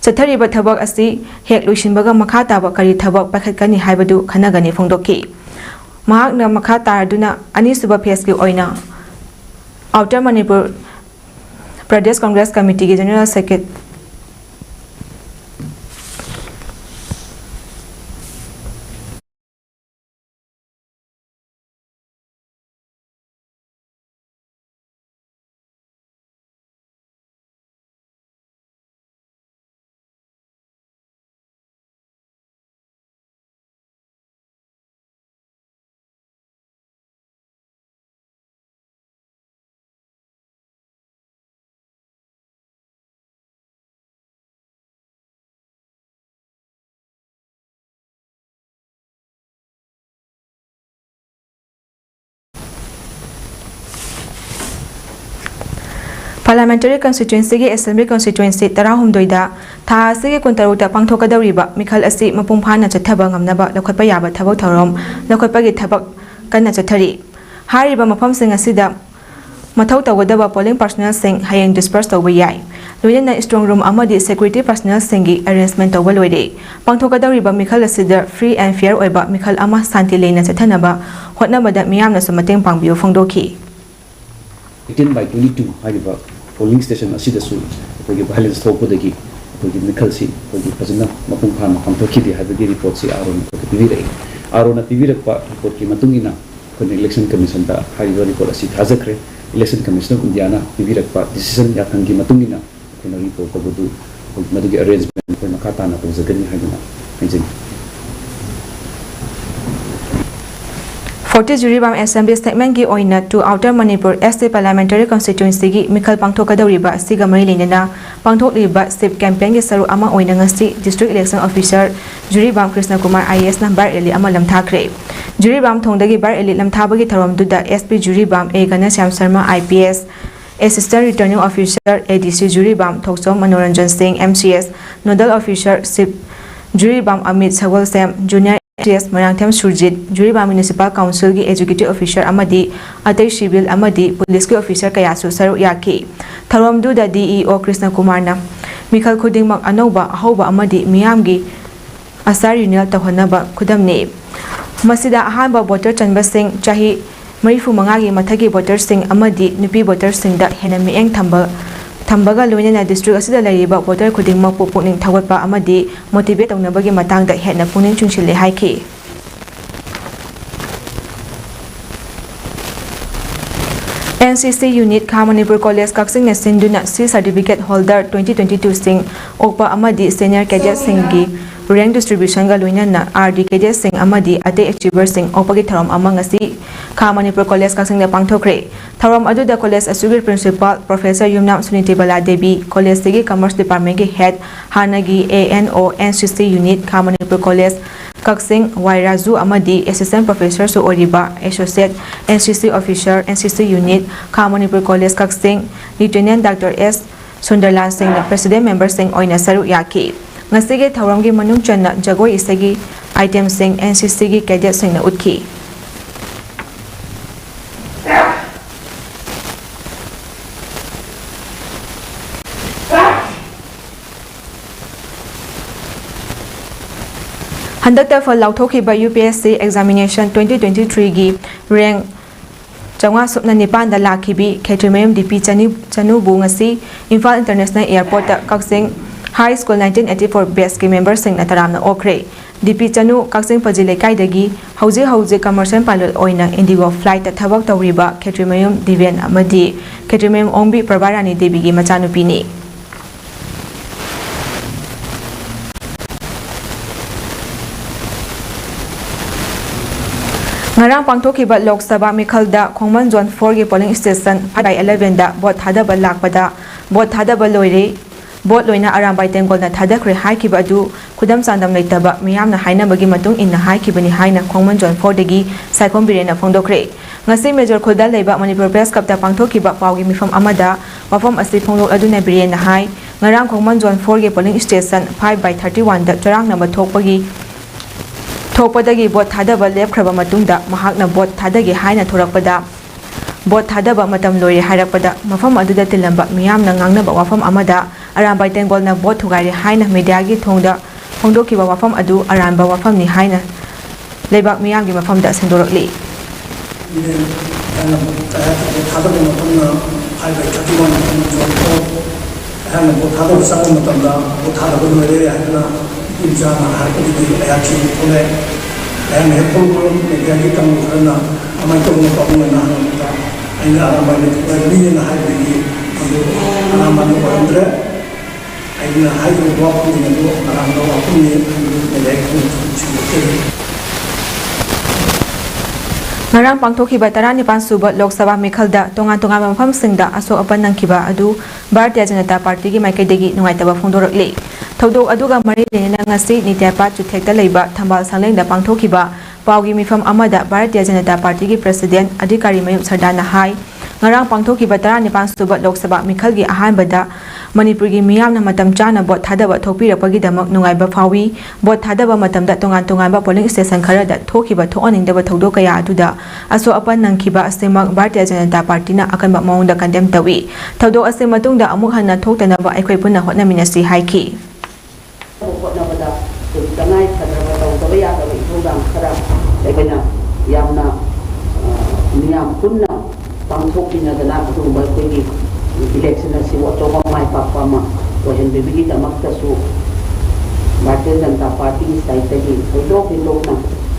ꯆꯠꯊꯔꯤꯕ ꯊꯕꯛ ꯑꯁꯤ ꯍꯦꯛ ꯂꯣꯏꯁꯤꯟꯕꯒ ꯃꯈꯥ ꯇꯥꯕ ꯀꯔꯤ ꯊꯕꯛ ꯄꯥꯏꯈꯠꯀꯅꯤ ꯍꯥꯏꯕꯗꯨ ꯈꯟꯅꯒꯅꯤ ꯐꯣꯡꯗꯣꯛꯈꯤ꯫ ꯃꯍꯥꯛꯅ ꯃꯈꯥ ꯇꯥꯔꯗꯨꯅ ꯑꯅꯤꯁꯨꯕ phaseꯀꯤ ꯑꯣꯏꯅ Outer Manipur Pradesh Congress Committeeꯒꯤ General Secretary Parliamentary Constituencyꯒꯤ Assembly Constituency ꯇꯔꯥꯍꯨꯝꯗꯣꯏꯗ ꯊꯥ ꯑꯁꯤꯒꯤ ꯀꯨꯟꯇꯔꯨꯛꯇ ꯄꯥꯡꯊꯣꯛꯀꯗꯧꯔꯤꯕ ꯃꯤꯈꯜ ꯑꯁꯤ ꯃꯄꯨꯡ ꯐꯥꯅ ꯆꯠꯊꯕ ꯉꯝꯅꯕ ꯂꯧꯈꯠꯄ ꯌꯥꯕ ꯊꯕꯛ ꯊꯧꯔꯝ ꯂꯧꯈꯠꯄꯒꯤ ꯊꯕꯛ ꯀꯟꯅ ꯆꯠꯊꯔꯤ꯫ ꯍꯥꯏꯔꯤꯕ ꯃꯐꯝꯁꯤꯡ ꯑꯁꯤꯗ ꯃꯊꯧ ꯇꯧꯒꯗꯕ polling personnelꯁꯤꯡ ꯍꯌꯦꯡ disperse ꯇꯧꯕ ꯌꯥꯏ꯫ ꯂꯣꯏꯅꯅ strong room ꯑꯃꯗꯤ security personnelꯁꯤꯡꯒꯤ arrangement ꯇꯧꯕ ꯂꯣꯏꯔꯦ꯫ ꯄꯥꯡꯊꯣꯛꯀꯗꯧꯔꯤꯕ ꯃꯤꯈꯜ ꯑꯁꯤꯗ free and fair ꯑꯣꯏꯕ ꯃꯤꯈꯜ ꯑꯃ ꯁꯥꯟꯇꯤ ꯂꯩꯅ ꯆꯠꯊꯅꯕ ꯍꯣꯠꯅꯕꯗ ꯃꯤꯌꯥꯝꯅꯁꯨ ꯃꯇꯦꯡ ꯄꯥꯡꯕꯤꯌꯨ ꯐꯣꯡꯗꯣꯛꯈꯤ꯫ Eighteen by twenty two ꯍꯥꯏꯔꯤꯕ polling station ꯑꯁꯤꯗꯁꯨ ꯑꯩꯈꯣꯏꯒꯤ violence ꯊꯣꯛꯄꯗꯒꯤ ꯑꯩꯈꯣꯏꯒꯤ ꯃꯤꯈꯜꯁꯤ ꯑꯩꯈꯣꯏꯒꯤ ꯐꯖꯅ ꯃꯄꯨꯡ ꯐꯥꯅ ꯄꯥꯡꯊꯣꯛꯈꯤꯗꯦ ꯍꯥꯏꯕꯒꯤ reportꯁꯤ ROꯅ ꯑꯩꯈꯣꯏꯗ ꯄꯤꯕꯤꯔꯛꯏ꯫ ROꯅ ꯄꯤꯕꯤꯔꯛꯄ reportꯀꯤ ꯃꯇꯨꯡ ꯏꯟꯅ ꯑꯩꯈꯣꯏꯅ election commissionꯗ ꯍꯥꯏꯔꯤꯕ report ꯑꯁꯤ ꯊꯥꯖꯈ꯭ꯔꯦ꯫ Election Commission of Indiaꯅ ꯄꯤꯕꯤꯔꯛꯄ decision ꯌꯥꯊꯪꯒꯤ ꯃꯇꯨꯡ ꯏꯟꯅ ꯑꯩꯈꯣꯏꯅ report ꯇꯧꯕꯗꯨ ꯑꯩꯈꯣꯏ ꯃꯗꯨꯒꯤ arrangement ꯑꯩꯈꯣꯏ ꯃꯈꯥ ꯇꯥꯅ ꯇꯧꯖꯒꯅꯤ ꯍꯥꯏꯗꯨꯅ ꯍꯥꯏꯖꯔꯤ꯫ Forty ꯖꯤꯔꯤꯕꯥꯝ Assembly segmentꯀꯤ ꯑꯣꯏꯅ to Outer Manipur ST Parliamentary Constituencyꯒꯤ ꯃꯤꯈꯜ ꯄꯥꯡꯊꯣꯛꯀꯗꯧꯔꯤꯕ ꯑꯁꯤꯒ ꯃꯔꯤ ꯂꯩꯅꯅ ꯄꯥꯡꯊꯣꯛꯂꯤꯕ SIFF campaignꯒꯤ ꯁꯔꯨꯛ ꯑꯃ ꯑꯣꯏꯅ ꯉꯁꯤ District Election Officer Jiribam Krishna Kumar IASꯅ bike rally ꯑꯃ ꯂꯝꯊꯥꯈ꯭ꯔꯦ꯫ ꯖꯤꯔꯤꯕꯥꯝ ꯊꯣꯡꯗꯒꯤ bike rally ꯂꯝꯊꯥꯕꯒꯤ ꯊꯧꯔꯝꯗꯨꯗ SP Jiribam A ꯘꯅꯁ꯭ꯌꯥꯝ Sharma IPS, Assistant Returning Officer ADC Jiribam ꯊꯣꯛꯆꯣꯝ ꯃꯅꯣꯔꯟꯖꯟ ꯁꯤꯡ MCS, Nodal Officer SIFF Jiribam Amit ꯁꯒꯣꯜꯁꯦꯝ, Junior MCS Moirangthem Surjit, Jiribam Municipal Councilꯒꯤ Executive Officer ꯑꯃꯗꯤ ꯑꯇꯩ civil ꯑꯃꯗꯤ policeꯀꯤ officer ꯀꯌꯥꯁꯨ ꯁꯔꯨꯛ ꯌꯥꯈꯤ꯫ ꯊꯧꯔꯝꯗꯨꯗ DEO ꯀ꯭ꯔꯤꯁꯅ ꯀꯨꯃꯥꯔꯅ ꯃꯤꯈꯜ ꯈꯨꯗꯤꯡꯃꯛ ꯑꯅꯧꯕ, ꯑꯍꯧꯕ ꯑꯃꯗꯤ ꯃꯤꯌꯥꯝꯒꯤ ꯑꯁꯥ renewal ꯇꯧꯍꯟꯅꯕ ꯈꯨꯗꯝꯅꯤ꯫ ꯃꯁꯤꯗ ꯑꯍꯥꯟꯕ voter ꯆꯟꯕꯁꯤꯡ, ꯆꯍꯤ ꯃꯔꯤꯐꯨ ꯃꯉꯥꯒꯤ ꯃꯊꯛꯀꯤ voterꯁꯤꯡ ꯑꯃꯗꯤ ꯅꯨꯄꯤ voterꯁꯤꯡꯗ ꯍꯦꯟꯅ ꯃꯤꯠꯌꯦꯡ ꯊꯝꯕ, ꯊꯝꯕꯒ ꯂꯣꯏꯅꯅ district ꯑꯁꯤꯗ ꯂꯩꯔꯤꯕ voter ꯈꯨꯗꯤꯡꯃꯛꯄꯨ ꯄꯨꯛꯅꯤꯡ ꯊꯧꯒꯠꯄ ꯑꯃꯗꯤ motivate ꯇꯧꯅꯕꯒꯤ ꯃꯇꯥꯡꯗ ꯍꯦꯟꯅ ꯄꯨꯛꯅꯤꯡ ꯆꯤꯡꯁꯤꯜꯂꯦ ꯍꯥꯏꯈꯤ꯫ NCC unit ꯈꯥ ꯃꯅꯤꯄꯨꯔ ꯀꯣꯂꯦꯖ ꯀꯛꯆꯤꯡꯅ ꯁꯤꯟꯗꯨꯅ C certificate holder twenty twenty twoꯁꯤꯡ ꯑꯣꯛꯄ ꯑꯃꯗꯤ senior cadetꯁꯤꯡꯒꯤ rank distributionꯒ ꯂꯣꯏꯅꯅ RD cadetꯁꯤꯡ ꯑꯃꯗꯤ ꯑꯇꯩ achieverꯁꯤꯡ ꯑꯣꯛꯄꯒꯤ ꯊꯧꯔꯝ ꯑꯃ ꯉꯁꯤ ꯈꯥ ꯃꯅꯤꯄꯨꯔ ꯀꯣꯂꯦꯖ ꯀꯛꯆꯤꯡꯗ ꯄꯥꯡꯊꯣꯛꯈ꯭ꯔꯦ꯫ ꯊꯧꯔꯝ ꯑꯗꯨꯗ ꯀꯣꯂꯦꯖ ꯑꯁꯤꯒꯤ principal Professor ꯌꯨꯝꯅꯥꯝ ꯁꯨꯅꯤꯇꯤꯕꯂꯥ ꯗꯦꯕꯤ, ꯀꯣꯂꯦꯖꯁꯤꯒꯤ commerce departmentꯀꯤ head, ꯍꯥꯟꯅꯒꯤ ANO NCC unit ꯈꯥ ꯃꯅꯤꯄꯨꯔ ꯀꯣꯂꯦꯖ ꯀꯛꯆꯤꯡ ꯋꯥꯏ ꯔꯥꯖꯨ ꯑꯃꯗꯤ assistant professorꯁꯨ ꯑꯣꯏꯔꯤꯕ associate NCC officer, NCC unit ꯈꯥ ꯃꯅꯤꯄꯨꯔ ꯀꯣꯂꯦꯖ ꯀꯛꯆꯤꯡ Lieutenant Doctor S ꯁꯨꯟꯗꯔꯂꯥꯜ ꯁꯤꯡꯅ president memberꯁꯤꯡ ꯑꯣꯏꯅ ꯁꯔꯨꯛ ꯌꯥꯈꯤ꯫ ꯉꯁꯤꯒꯤ ꯊꯧꯔꯝꯒꯤ ꯃꯅꯨꯡ ꯆꯟꯅ ꯖꯒꯣꯏ ꯏꯁꯩꯒꯤ itemꯁꯤꯡ NCCꯒꯤ cadetꯁꯤꯡꯅ ꯎꯠꯈꯤ꯫ ꯍꯟꯗꯛꯇ ꯐꯜ ꯂꯥꯎꯊꯣꯛꯈꯤꯕ U P S C examination twenty twenty-three ꯒꯤ rank ꯆꯥꯝꯃꯉꯥ ꯁꯨꯞꯅ ꯅꯤꯄꯥꯟꯗ ꯂꯥꯛꯈꯤꯕꯤ ꯈꯦꯇ꯭ꯔꯤꯃꯌꯨꯝ ꯗꯤ ꯄꯤ ꯆꯅꯨ, ꯆꯅꯨꯕꯨ ꯉꯁꯤ ꯏꯝꯐꯥꯜ International Airport ꯇ ꯀꯛꯆꯤꯡ High School nineteen eighty-four batch ꯀꯤ member ꯁꯤꯡꯅ ꯇꯔꯥꯝꯅ ꯑꯣꯛꯈ꯭ꯔꯦ꯫ ꯗꯤ ꯄꯤ ꯆꯅꯨ ꯀꯛꯆꯤꯡ ꯄꯥꯖꯤ ꯂꯩꯀꯥꯏꯗꯒꯤ ꯍꯧꯖꯤꯛ ꯍꯧꯖꯤꯛ commercial pilot ꯑꯣꯏꯅ IndiGo flight ꯇ ꯊꯕꯛ ꯇꯧꯔꯤꯕ ꯈꯦꯇ꯭ꯔꯤꯃꯌꯨꯝ ꯗꯤꯕꯦꯟ ꯑꯃꯗꯤ ꯈꯦꯇ꯭ꯔꯤꯃꯌꯨꯝ ꯑꯣꯡꯕꯤ ꯄ꯭ꯔꯚꯥꯔꯥꯅꯤ ꯗꯦꯕꯤꯒꯤ ꯃꯆꯥꯅꯨꯄꯤꯅꯤ꯫ ꯉꯔꯥꯡ ꯄꯥꯡꯊꯣꯛꯈꯤꯕ ꯂꯣꯛ ꯁꯚꯥ ꯃꯤꯈꯜꯗ ꯈꯣꯡꯃꯟ Zone four ꯒꯤ polling station five by eleven the vote ꯊꯥꯗꯕ ꯂꯥꯛꯄꯗ vote ꯊꯥꯗꯕ ꯂꯣꯏꯔꯦ, vote ꯂꯣꯏꯅ ꯑꯔꯥꯝꯕꯥꯏ ꯇꯦꯡꯒꯣꯜꯅ ꯊꯥꯗꯈ꯭ꯔꯦ ꯍꯥꯏꯈꯤꯕ ꯑꯗꯨ ꯈꯨꯗꯝ ꯆꯥꯡꯗꯝ ꯂꯩꯇꯕ ꯃꯤꯌꯥꯝꯅ ꯍꯥꯏꯅꯕꯒꯤ ꯃꯇꯨꯡ ꯏꯟꯅ ꯍꯥꯏꯈꯤꯕꯅꯤ ꯍꯥꯏꯅ ꯈꯣꯡꯃꯟ Zone four ꯗꯒꯤ ꯁꯥꯏꯈꯣꯝ ꯕꯤꯔꯦꯟꯅ ꯐꯣꯡꯗꯣꯛꯈ꯭ꯔꯦ꯫ ꯉꯁꯤ ꯃꯦꯖꯣꯔ ꯈꯨꯜꯗ ꯂꯩꯕ ꯃꯅꯤꯄꯨꯔ Press Club ꯇ ꯄꯥꯡꯊꯣꯛꯈꯤꯕ ꯄꯥꯎꯒꯤ ꯃꯤꯐꯝ ꯑꯃꯗ ꯋꯥꯐꯝ ꯑꯁꯤ ꯐꯣꯡꯗꯣꯛꯂꯗꯨꯅ ꯕꯤꯔꯦꯟꯅ ꯍꯥꯏ, ꯉꯔꯥꯡ ꯈꯣꯡꯃꯟ Zone four ꯒꯤ polling station five by thirty one ꯗ ꯆꯔꯥꯡꯅꯕ ꯊꯣꯛꯄꯒꯤ, ꯊꯣꯛꯄꯗꯒꯤ vote ꯊꯥꯗꯕ ꯂꯦꯞꯈ꯭ꯔꯕ ꯃꯇꯨꯡꯗ ꯃꯍꯥꯛꯅ vote ꯊꯥꯗꯒꯦ ꯍꯥꯏꯅ ꯊꯣꯔꯛꯄꯗ, vote ꯊꯥꯗꯕ ꯃꯇꯝ ꯂꯣꯏꯔꯦ ꯍꯥꯏꯔꯛꯄꯗ, ꯃꯐꯝ ꯑꯗꯨꯗ ꯇꯤꯜꯂꯝꯕ ꯃꯤꯌꯥꯝꯅ ꯉꯥꯡꯅꯕ ꯋꯥꯐꯝ ꯑꯃꯗ ꯑꯔꯥꯝꯕꯥꯏ ꯇꯦꯡꯒꯣꯜꯅ vote ꯊꯨꯒꯥꯏꯔꯦ ꯍꯥꯏꯅ mediaꯒꯤ ꯊꯣꯡꯗ ꯐꯣꯡꯗꯣꯛꯈꯤꯕ ꯋꯥꯐꯝ ꯑꯗꯨ ꯑꯔꯥꯟꯕ ꯋꯥꯐꯝꯅꯤ ꯍꯥꯏꯅ ꯂꯩꯕꯥꯛ ꯃꯤꯌꯥꯝꯒꯤ ꯃꯐꯝꯗ ꯁꯦꯡꯗꯣꯔꯛꯂꯤ꯫ ꯑꯩꯍꯥꯛꯅ ꯊꯥꯗꯕ ꯃꯐꯝꯅ five by thirty one ꯃꯐꯝ Zone four꯫ ꯑꯩꯍꯥꯛꯅ vote ꯊꯥꯗꯕ ꯆꯪꯕ ꯃꯇꯝꯗ vote ꯊꯥꯗꯕ ꯂꯣꯏꯔꯦ ꯍꯥꯏꯗꯨꯅ ꯅꯨꯄꯤ ꯃꯆꯥꯅ ꯍꯥꯏꯔꯛꯄꯗꯒꯤ ꯑꯩꯍꯥꯛꯁꯤ ꯊꯣꯛꯂꯛꯑꯦ꯫ ꯑꯩꯍꯥꯛꯅ ꯍꯦꯛ ꯊꯣꯛꯂꯛꯄꯒ mediaꯒꯤ ꯀꯥꯡꯕꯨ ꯈꯔꯅ "ꯀꯃꯥꯏꯅ ꯇꯧꯕꯅꯣ ꯄꯥꯕꯨꯡ?" ꯍꯥꯏꯅ ꯍꯪꯕꯗ, ꯑꯩꯅ "ꯑꯔꯥꯝꯕꯥꯏꯅ ꯊꯨꯒꯥꯏꯕꯅꯤ" ꯍꯥꯏꯅ ꯍꯥꯏꯕꯗꯒꯤ ꯃꯗꯨ ꯑꯔꯥꯝꯕꯥꯏꯅ ꯑꯣꯏꯔꯝꯗ꯭ꯔꯦ꯫ ꯑꯩꯅ ꯍꯥꯏꯔꯤꯕ ꯋꯥꯐꯝꯁꯤꯡ ꯑꯗꯨ ꯑꯔꯥꯟꯕ ꯋꯥꯐꯝꯅꯤ ꯍꯥꯏꯕꯗꯨ mediaꯒꯤ ꯈꯪꯍꯟꯖꯔꯤ꯫ ꯉꯔꯥꯡ ꯄꯥꯡꯊꯣꯛꯈꯤꯕ ꯇꯔꯥꯅꯤꯄꯥꯟ ꯁꯨꯕ ꯂꯣꯛ ꯁꯚꯥ ꯃꯤꯈꯜꯗ ꯇꯣꯉꯥꯟ ꯇꯣꯉꯥꯟꯕ ꯃꯐꯝꯁꯤꯡꯗ ꯑꯁꯣꯛ ꯑꯄꯟ ꯅꯪꯈꯤꯕ ꯑꯗꯨ ꯚꯥꯔꯇꯤꯌ ꯖꯅꯇꯥ ꯄꯥꯔꯇꯤꯒꯤ ꯃꯥꯏꯀꯩꯗꯒꯤ ꯅꯨꯡꯉꯥꯏꯇꯕ ꯐꯣꯡꯗꯣꯔꯛꯂꯤ꯫ ꯊꯧꯗꯣꯛ ꯑꯗꯨꯒ ꯃꯔꯤ ꯂꯩꯅꯅ ꯉꯁꯤ ꯅꯤꯇ꯭ꯌꯥꯄꯥꯠ ꯆꯨꯊꯦꯛꯇ ꯂꯩꯕ ꯊꯝꯕꯥꯜ ꯁꯪꯂꯦꯟꯗ ꯄꯥꯡꯊꯣꯛꯈꯤꯕ ꯄꯥꯎꯒꯤ ꯃꯤꯐꯝ ꯑꯃꯗ ꯚꯥꯔꯇꯤꯌ ꯖꯅꯇꯥ ꯄꯥꯔꯇꯤꯒꯤ president ꯑꯙꯤꯀꯥꯔꯤ ꯃꯌꯨꯝ ꯁꯔꯗꯥꯅ ꯍꯥꯏ, ꯉꯔꯥꯡ ꯄꯥꯡꯊꯣꯛꯈꯤꯕ ꯇꯔꯥꯅꯤꯄꯥꯟ ꯁꯨꯕ ꯂꯣꯛ ꯁꯚꯥ ꯃꯤꯈꯜꯒꯤ ꯑꯍꯥꯟꯕꯗ ꯃꯅꯤꯄꯨꯔꯒꯤ ꯃꯤꯌꯥꯝꯅ ꯃꯇꯝ ꯆꯥꯅ vote ꯊꯥꯗꯕ ꯊꯣꯛꯄꯤꯔꯛꯄꯒꯤꯗꯃꯛ ꯅꯨꯡꯉꯥꯏꯕ ꯐꯥꯎꯏ꯫ Vote ꯊꯥꯗꯕ ꯃꯇꯝꯗ ꯇꯣꯉꯥꯟ ꯇꯣꯉꯥꯟꯕ polling station ꯈꯔꯗ ꯊꯣꯛꯈꯤꯕ ꯊꯣꯛꯍꯟꯅꯤꯡꯗꯕ ꯊꯧꯗꯣꯛ ꯀꯌꯥ ꯑꯗꯨꯗ ꯑꯁꯣꯛ ꯑꯄꯟ ꯅꯪꯈꯤꯕ ꯑꯁꯤꯃꯛ ꯚꯥꯔꯇꯤꯌ ꯖꯅꯇꯥ ꯄꯥꯔꯇꯤꯅ ꯑꯀꯟꯕ ꯃꯑꯣꯡꯗ condemn ꯇꯧꯏ꯫ ꯊꯧꯗꯣꯛ ꯑꯁꯤ ꯃꯇꯨꯡꯗ ꯑꯃꯨꯛ ꯍꯟꯅ ꯊꯣꯛꯇꯅꯕ ꯑꯩꯈꯣꯏ ꯄꯨꯟꯅ ꯍꯣꯠꯅꯃꯤꯟꯅꯁꯤ ꯍꯥꯏꯈꯤ꯫ ꯍꯣꯠꯅꯕꯗ ꯑꯩꯈꯣꯏ ꯇꯉꯥꯏ ꯐꯗ꯭ꯔꯕ ꯇꯧꯕ ꯑꯩꯈꯣꯏꯅ ꯌꯥꯝꯅ, ꯑ, ꯃꯤꯌꯥꯝ ꯄꯨꯟꯅ ꯄꯥꯡꯊꯣꯛꯃꯤꯟꯅꯗꯅ ꯑꯗꯨꯒꯨꯝꯕ ꯑꯩꯈꯣꯏꯒꯤ ꯏꯂꯦꯛꯁꯟ ꯑꯁꯤꯕꯨ ꯑꯆꯧꯕ ꯃꯥꯏ ꯄꯥꯛꯄ ꯑꯃ ꯑꯣꯏꯍꯟꯕꯤꯕꯒꯤꯗꯃꯛꯇꯁꯨ ꯚꯥꯔꯇꯤꯌ ꯖꯅꯇꯥ ꯄꯥꯔꯇꯤꯒꯤ ꯁꯥꯏꯠꯇꯒꯤ ꯊꯣꯏꯗꯣꯛ ꯍꯦꯟꯗꯣꯛꯅ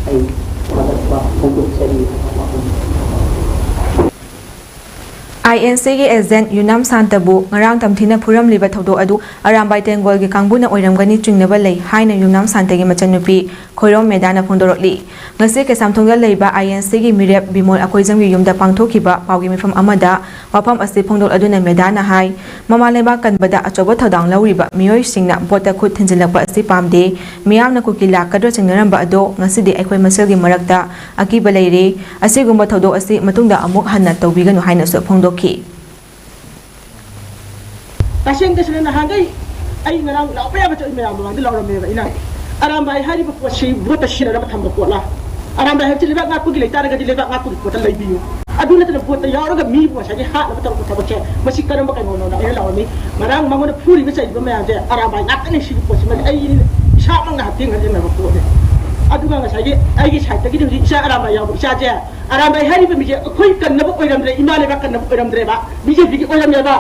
ꯑꯩ ꯊꯥꯒꯠꯄ ꯐꯣꯡꯗꯣꯛꯆꯔꯤ꯫ ꯑꯥꯏ ꯑꯦꯟ ꯁꯤꯒꯤ ꯑꯦꯖꯦꯟꯠ ꯌꯨꯅꯥꯝ ꯁꯥꯟꯇꯕꯨ ꯉꯔꯥꯡ ꯇꯝꯊꯤꯅ ꯐꯨꯔꯝꯂꯤꯕ ꯊꯧꯗꯣꯛ ꯑꯗꯨ ꯑꯔꯥꯝꯕꯥꯏ ꯇꯦꯡꯒꯣꯜꯒꯤ ꯀꯥꯡꯕꯨꯅ ꯑꯣꯏꯔꯝꯒꯅꯤ ꯆꯤꯡꯅꯕ ꯂꯩ ꯍꯥꯏꯅ ꯌꯨꯝꯅꯥꯝ ꯁꯥꯟꯇꯒꯤ ꯃꯆꯟꯅꯨꯄꯤ ꯈꯣꯏꯔꯣꯝ ꯃꯦꯗꯥꯅ ꯐꯣꯡꯗꯣꯔꯛꯂꯤ꯫ ꯉꯁꯤ ꯀꯩꯁꯥꯝꯊꯣꯡꯗ ꯂꯩꯕ ꯑꯥꯏ ꯑꯦꯟ ꯁꯤꯒꯤ ꯃꯤꯔꯦꯞ ꯕꯤꯃꯣꯜ ꯑꯀꯣꯏꯖꯝꯒꯤ ꯌꯨꯝꯗ ꯄꯥꯡꯊꯣꯛꯈꯤꯕ ꯄꯥꯎꯒꯤ ꯃꯤꯐꯝ ꯑꯃꯗ ꯋꯥꯐꯝ ꯑꯁꯤ ꯐꯣꯡꯗꯣꯛꯂꯗꯨꯅ ꯃꯦꯗꯥꯅ ꯍꯥꯏ, ꯃꯃꯥ ꯂꯩꯕꯥꯛ ꯀꯟꯕꯗ ꯑꯆꯧꯕ ꯊꯧꯗꯥꯡ ꯂꯧꯔꯤꯕ ꯃꯤꯑꯣꯏꯁꯤꯡꯅ ꯚꯣꯠꯇ ꯈꯨꯠ ꯊꯤꯟꯖꯤꯜꯂꯛꯄ ꯑꯁꯤ ꯄꯥꯝꯗꯦ꯫ ꯃꯤꯌꯥꯝꯅ ꯀꯨꯀꯤ ꯂꯥꯛꯀꯗ꯭ꯔꯥ ꯆꯤꯡꯅꯔꯝꯕ ꯑꯗꯣ ꯉꯁꯤꯗꯤ ꯑꯩꯈꯣꯏ ꯃꯁꯦꯜꯒꯤ ꯃꯔꯛꯇ ꯑꯀꯤꯕ ꯂꯩꯔꯦ꯫ ꯑꯁꯤꯒꯨꯝꯕ ꯊꯧꯗꯣꯛ ꯑꯁꯤ ꯃꯇꯨꯡꯗ ꯑꯃꯨꯛ ꯍꯟꯅ ꯇꯧꯕꯤꯒꯅꯨ ꯍꯥꯏꯅꯁꯨ ꯐꯣꯡꯗꯣꯛꯈꯤ꯫ ꯇꯁꯦꯡ ꯇꯁꯦꯡꯅ ꯅꯍꯥꯟꯈꯩ ꯑꯩ ꯉꯔꯥꯡ ꯂꯥꯎꯕ ꯌꯥꯕ ꯆꯠꯂꯤ ꯃꯌꯥꯝ ꯃꯃꯥꯡꯗ ꯂꯥꯎꯔꯝꯃꯦꯕ ꯑꯩꯅ꯫ ꯑꯔꯥꯝꯕꯥꯏ ꯍꯥꯏꯔꯤꯕ ꯄꯣꯠꯁꯤ ꯚꯣꯠꯇ ꯁꯤꯟꯅꯔꯒ ꯊꯝꯕ ꯄꯣꯠꯂꯥ? ꯑꯔꯥꯝꯕꯥꯏ ꯍꯥꯏꯕꯁꯤ ꯂꯩꯕꯥꯛ ꯉꯥꯛꯄꯒꯤ ꯂꯩꯇꯥꯔꯒꯗꯤ ꯂꯩꯕꯥꯛ ꯉꯥꯛꯄꯒꯤ ꯄꯣꯠꯇ ꯂꯩꯕꯤꯌꯨ꯫ ꯑꯗꯨ ꯅꯠꯇꯅ ꯚꯣꯠꯇ ꯌꯥꯎꯔꯒ ꯃꯤꯕꯨ ꯉꯁꯥꯏꯒꯤ ꯍꯥꯠꯅꯕ ꯇꯧꯔꯛꯄ ꯊꯕꯛꯁꯦ ꯃꯁꯤ ꯀꯔꯝꯕ ꯀꯩꯅꯣꯅꯣꯅ ꯑꯩꯅ ꯂꯥꯎꯔꯝꯃꯤ꯫ ꯉꯔꯥꯡ ꯃꯉꯣꯟꯗ ꯐꯨꯔꯤꯕ ꯆꯩꯔꯤꯕ ꯃꯌꯥꯝꯁꯦ ꯑꯔꯥꯝꯕꯥꯏ ꯉꯥꯛꯇꯅꯤ꯫ ꯁꯤꯒꯤ ꯄꯣꯠꯁꯤꯃꯗꯤ ꯑꯩ ꯏꯁꯥꯃꯛꯅ ꯍꯛꯊꯦꯡꯅꯅ ꯊꯦꯡꯅꯕ ꯄꯣꯠꯅꯤ꯫ ꯑꯗꯨꯒ ꯉꯁꯥꯏꯒꯤ ꯑꯩꯒꯤ ꯁꯥꯏꯠꯇꯒꯤꯗꯤ ꯍꯧꯖꯤꯛ ꯏꯆꯥ ꯑꯔꯥꯝꯕꯥꯏ ꯌꯥꯎꯕ ꯏꯆꯥꯁꯦ ꯑꯔꯥꯝꯕꯥꯏ ꯍꯥꯏꯔꯤꯕ ꯃꯤꯁꯦ ꯑꯩꯈꯣꯏ ꯀꯟꯅꯕ ꯑꯣꯏꯔꯝꯗ꯭ꯔꯦ, ꯏꯃꯥ ꯂꯩꯕꯥꯛ ꯀꯟꯅꯕ ꯑꯣꯏꯔꯝꯗ꯭ꯔꯦꯕ, ꯕꯤ ꯖꯦ ꯄꯤꯒꯤ ꯑꯣꯏꯔꯝꯃꯦꯕ꯫